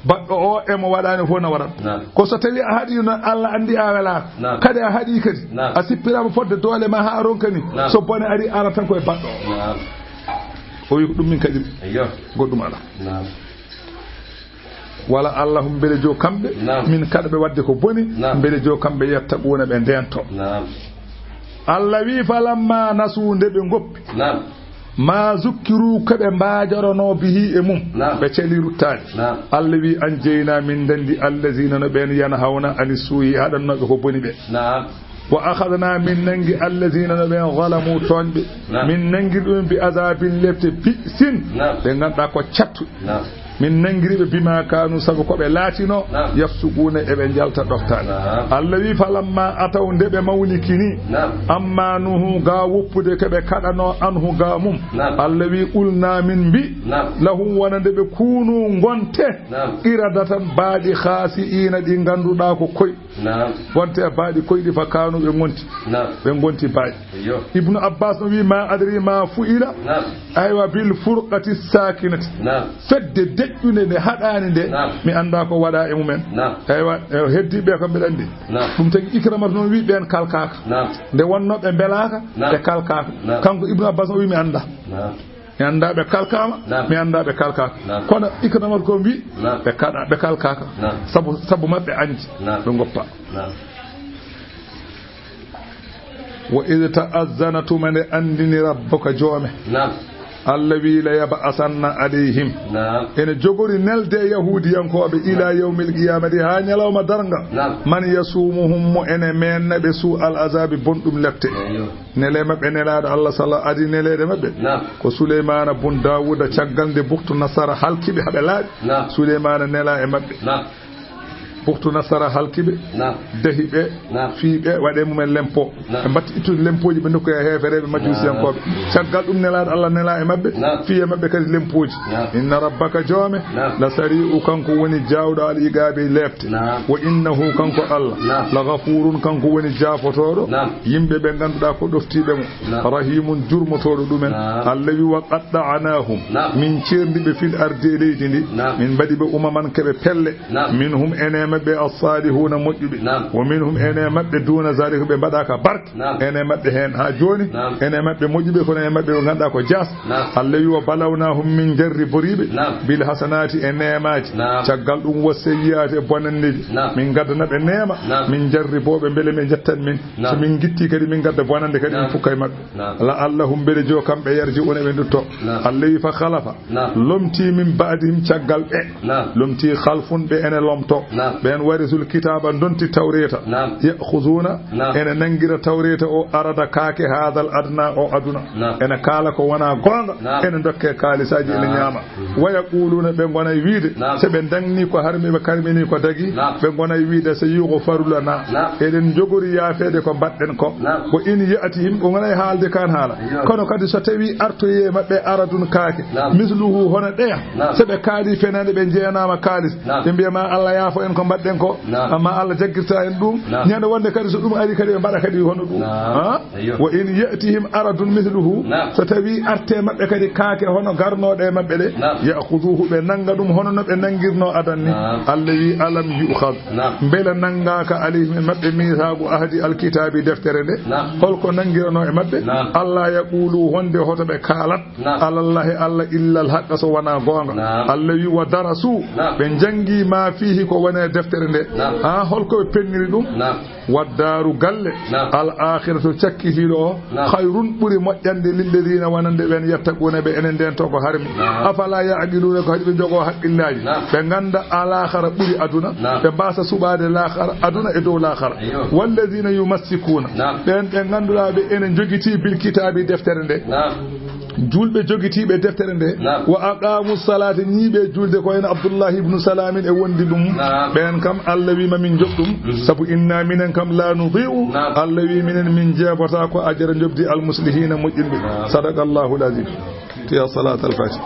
Baɗɗo o e mo waɗaani fof na waɗat. Naam. Ko so tawi a haɗi noon, Allah anndi a welaaka. Naam. Kadi a haɗi kadi. Naam. A sippiraama fodde doole ma haa a ronkani. Naam. So bone ari, ara tan ko e baɗɗo o. Naam. O wi ko ɗum min kaɗi. Eyyo. Goɗɗum alaa. Naam. Wala Allahum, mbele jo kamɓe, naam, min kaɗa ɓe waɗde ko boni, naam, mbele jo kamɓe yattaquuna, ɓe ndeento. Naam. Allah wi, falamma nasu, nde ɓe ngoppi. Naam. Ma zukkiru, ko ɓe mbaajoronoo bihi, e mum. Naam. Ɓe celi ruttaade. Naam. Allah wi, anjaynaa, min ndenndi, allazina, no ɓeen, yanhawna ani suu'i, haɗannooɓe ko boni ɓe. Naam. Wa akhadna, min nangi, alladhina, no ɓen, zalamu, tooñɓe. Naam. Min nangiri ɗum bi azabin, lepte, bi'sin. Naam. Ɓe ngannduɗaa ko cattu. Naam. Min nangiri ɓe bima kanu, sabu ko ɓe laatino. Naam. Yafsuquna, eɓe njalta ɗoftaade. Naam. Allah wi, falamma ataw, nde ɓe mawnikini. Naam. Amma nuhu, ga woppude ko ɓe kaɗano, anhu, ga mum. Naam. Allah wi, qulna, min mbi. Naam. Lahum, wonande ɓe, kunu, ngonte. Naam. Qiradatan, baaɗi, khasi'ina, ɗi ngannduɗaa ko koy. Naam. Wonte e baaɗi koyɗi fa kanu ɓe ngonti. Naam. Ɓe ngonti baaɗi. Iyo. Ibnu Abbas no wi, ma adri ma fu'ila. Naam. Aywa, bil furqati sakinati. Naam. Fedde deƴƴunde nde haɗaani nde, naam, mi annda ko waɗa e mumen. Naam. Aywa, e heddiiɓe kam mbeɗa anndi. Naam. Ɗum tagi Ikramata noon wi ɓeen kalkaaka. Naam. Nde wonno ɓe mbelaaka, naam, ɓe kalkaaka. Naam. Kanko Ibnu Abbas o wi mi annda. Naam. Mi annda ɓe kalkaama, naam, mi annda ɓe kalkaaka. Naam. Kono Ikramata ko wi, naam, ɓe kaɗa, ɓe kalkaaka. Naam. Sabu, sabu maɓɓe anndi, naam, ɓe ngoppa. Naam. Wa iz ta'azzana, tuma nde anndini, rabbuka, joome. Naam. Allah wi, la yab'asanna alayhim. Naam. Ene jogori nelde e Yahuudiyankooɓe ila yawmil qiyamati, haa ñalawma darnga. Naam. Man yasumuhum, mo ene meenna ɓe, su al azabi, bonɗum lepte. Eyo. Nele maɓɓe, nelaaɗo Allah sala adi neleede maɓɓe. Naam. Ko Suleymaana bun Daawuda, caggal nde Buktu Nasara halki ɓe haa ɓe laaɓi. Naam. Suleymaana nela e maɓɓe. Naam. Buktu Nasara halki ɓe. Naam. Dahi ɓe. Naam. Fii ɓe, waɗe mumen lempo. Naam. Ɓe mbatti ittude lempooji, ɓe ndokkoya heefereeɓe majjusiyankooɓe. Naam. Caggal ɗum nelaaɗo Allah nela e maɓɓe. Naam. Fii e maɓɓe kadi lempooji. Naam. Inna rabbaka, joome. Naam. La sari'u, kanko woni jaawɗo al iqaabi, lepte. Naam. Wa innahu, kanko Allah. Naam. La ghafuurun, kanko woni jaafotooɗo. Naam. Yimɓe ɓe ngannduɗaa ko ɗoftiiɓe mo. Naam. Rahimun, jurmotooɗo ɗumen. Naam. Allah wi, wa qatta'nahum. Naam. Min ceerndi ɓe fil ardi, e leydi ndi. Naam. Min mbaɗi ɓe umaman, keɓe pelle. Naam. Minhum, ene maɓɓe, as-salihuna, moƴƴuɓe. Naam. Wa minhum, ene maɓɓe, duna zalika, ɓe mbaɗaaka barke. Naam. Ene maɓɓe heen haa jooni. Naam. Ene maɓɓe moƴƴuɓe, kono ene maɓɓe ɓe ngannduɗaa ko jaas. Naam. Allah wi, wa balawnahum, min jarriboriiɓe. Naam. Bil hasanati, e neemaaji. Naam. Caggal ɗum, wa sayyi'aati, e bonandeeji. Naam. Min ngaddana ɓe neema. Naam. Min jarribooɓe mbele ɓe njettan min. Naam. So min ngitti kadi, min ngadda bonande kadi, min, naam, fukka e maɓɓe. Naam. La'allahum, mbele jo kamɓe, yarji'una, ɓe ndutto. Naam. Allah wi, fa khalafa. Naam. Lomti min ba'dihim, caggal ɓe. Naam. Lomti khalfun, ɓe ene lomto. Naam. Ɓeen warisul kitaaba, ndonti Tawreeta. Naam. Ya'khuduna, naam, ene nangira Tawreeta o, arada kaake, hadal adna, o aduna. Naam. Ene kaala ko wona goonga, naam, ene ndokke kaalisaaji, ene, naam, ñaama. Wa yaquluna, ɓe ngona e wiide, naam, so ɓe ndangni ko harmi, ɓe karmini ko dagi, naam, ɓe ngona e wiide, so yughfaru lana, naam, eɗen njogori yaafeede ko mbaɗɗen ko. Naam. Wa in ya'tihim, ɓe ngona e haalde kan haala. Iyo. Kono kadi so tawi artoye maɓɓe aradun kaake, naam, misluhu, hono ɗeya, naam, so ɓe kaali fenaande, ɓe jeenaama kaalis, naam, ɓe mbiya ma Allah yaafo en ko mbaɗɗen ko, naam, amma Allah jaggirta en ɗum. Naam. Ñande wonde kadi so ɗum ari kadi ɓe mbaɗa kadi hono ɗum. Naam. Ha? Iyo. Wa in ya'tihim aradun mithluhu, naam, so tawi arte maɓɓe kadi kaake hono garnooɗe e maɓɓe ɗe, naam, ya'khuduhu, ɓe nanga ɗum hono no ɓe nangirno adan ni. Naam. Allah wi, alam yu'khadh. Naam. Mbela nangaaka alayhim e maɓɓe mithaqu ahdi alkitabi, deftere nde? Naam. Holko nangirano e maɓɓe? Naam. Alla yaqulu, honde hoto ɓe kaalat, naam, alallahi Allah illa alhaqqa, so wona goonga. Naam. Allah wi, wa darasu, naam, ɓe jangi ma fihi, ko woni e deftere nde. Naam. Ha holko ɓe penniri ɗum? Naam. Waddaaru galle, naam, al akhiratu cakkitiiɗo o, naam, khayrun ɓuri moƴƴande lilladina wonande ɓen yattaquuna ɓe enen nden to ko harmi. Naam. Afala ya'qiluuna ko haɗi ɓe jogo haqqillaaji. Naam. Ɓe ganda alakhara ɓuri aduna, naam, ɓe mbasa suɓaade lakhara, aduna e dow lakhara. Ayyo. Walladina yumassikuuna, naam, ɓen ɓe ganduɗa ɓe enen jogiti bil kitaabi deftere nde. Naam. Julɓe jogitiiɓe deftere nde, naam, wa aqamu salata, ñiiɓe julde, ko en Abdullahi ibnu Salamin e wondi ɗum. Naam. Ɓen kam Allah wi ma min joɓ ɗum, mhm, sabu inna minen kam la nudi'u, naam, Allah wi minen min jeebata ko ajara jobdi almuslihina moƴƴinɓe. Naam. Sadaqallahu alazim. Tiya salat al-Fatiha.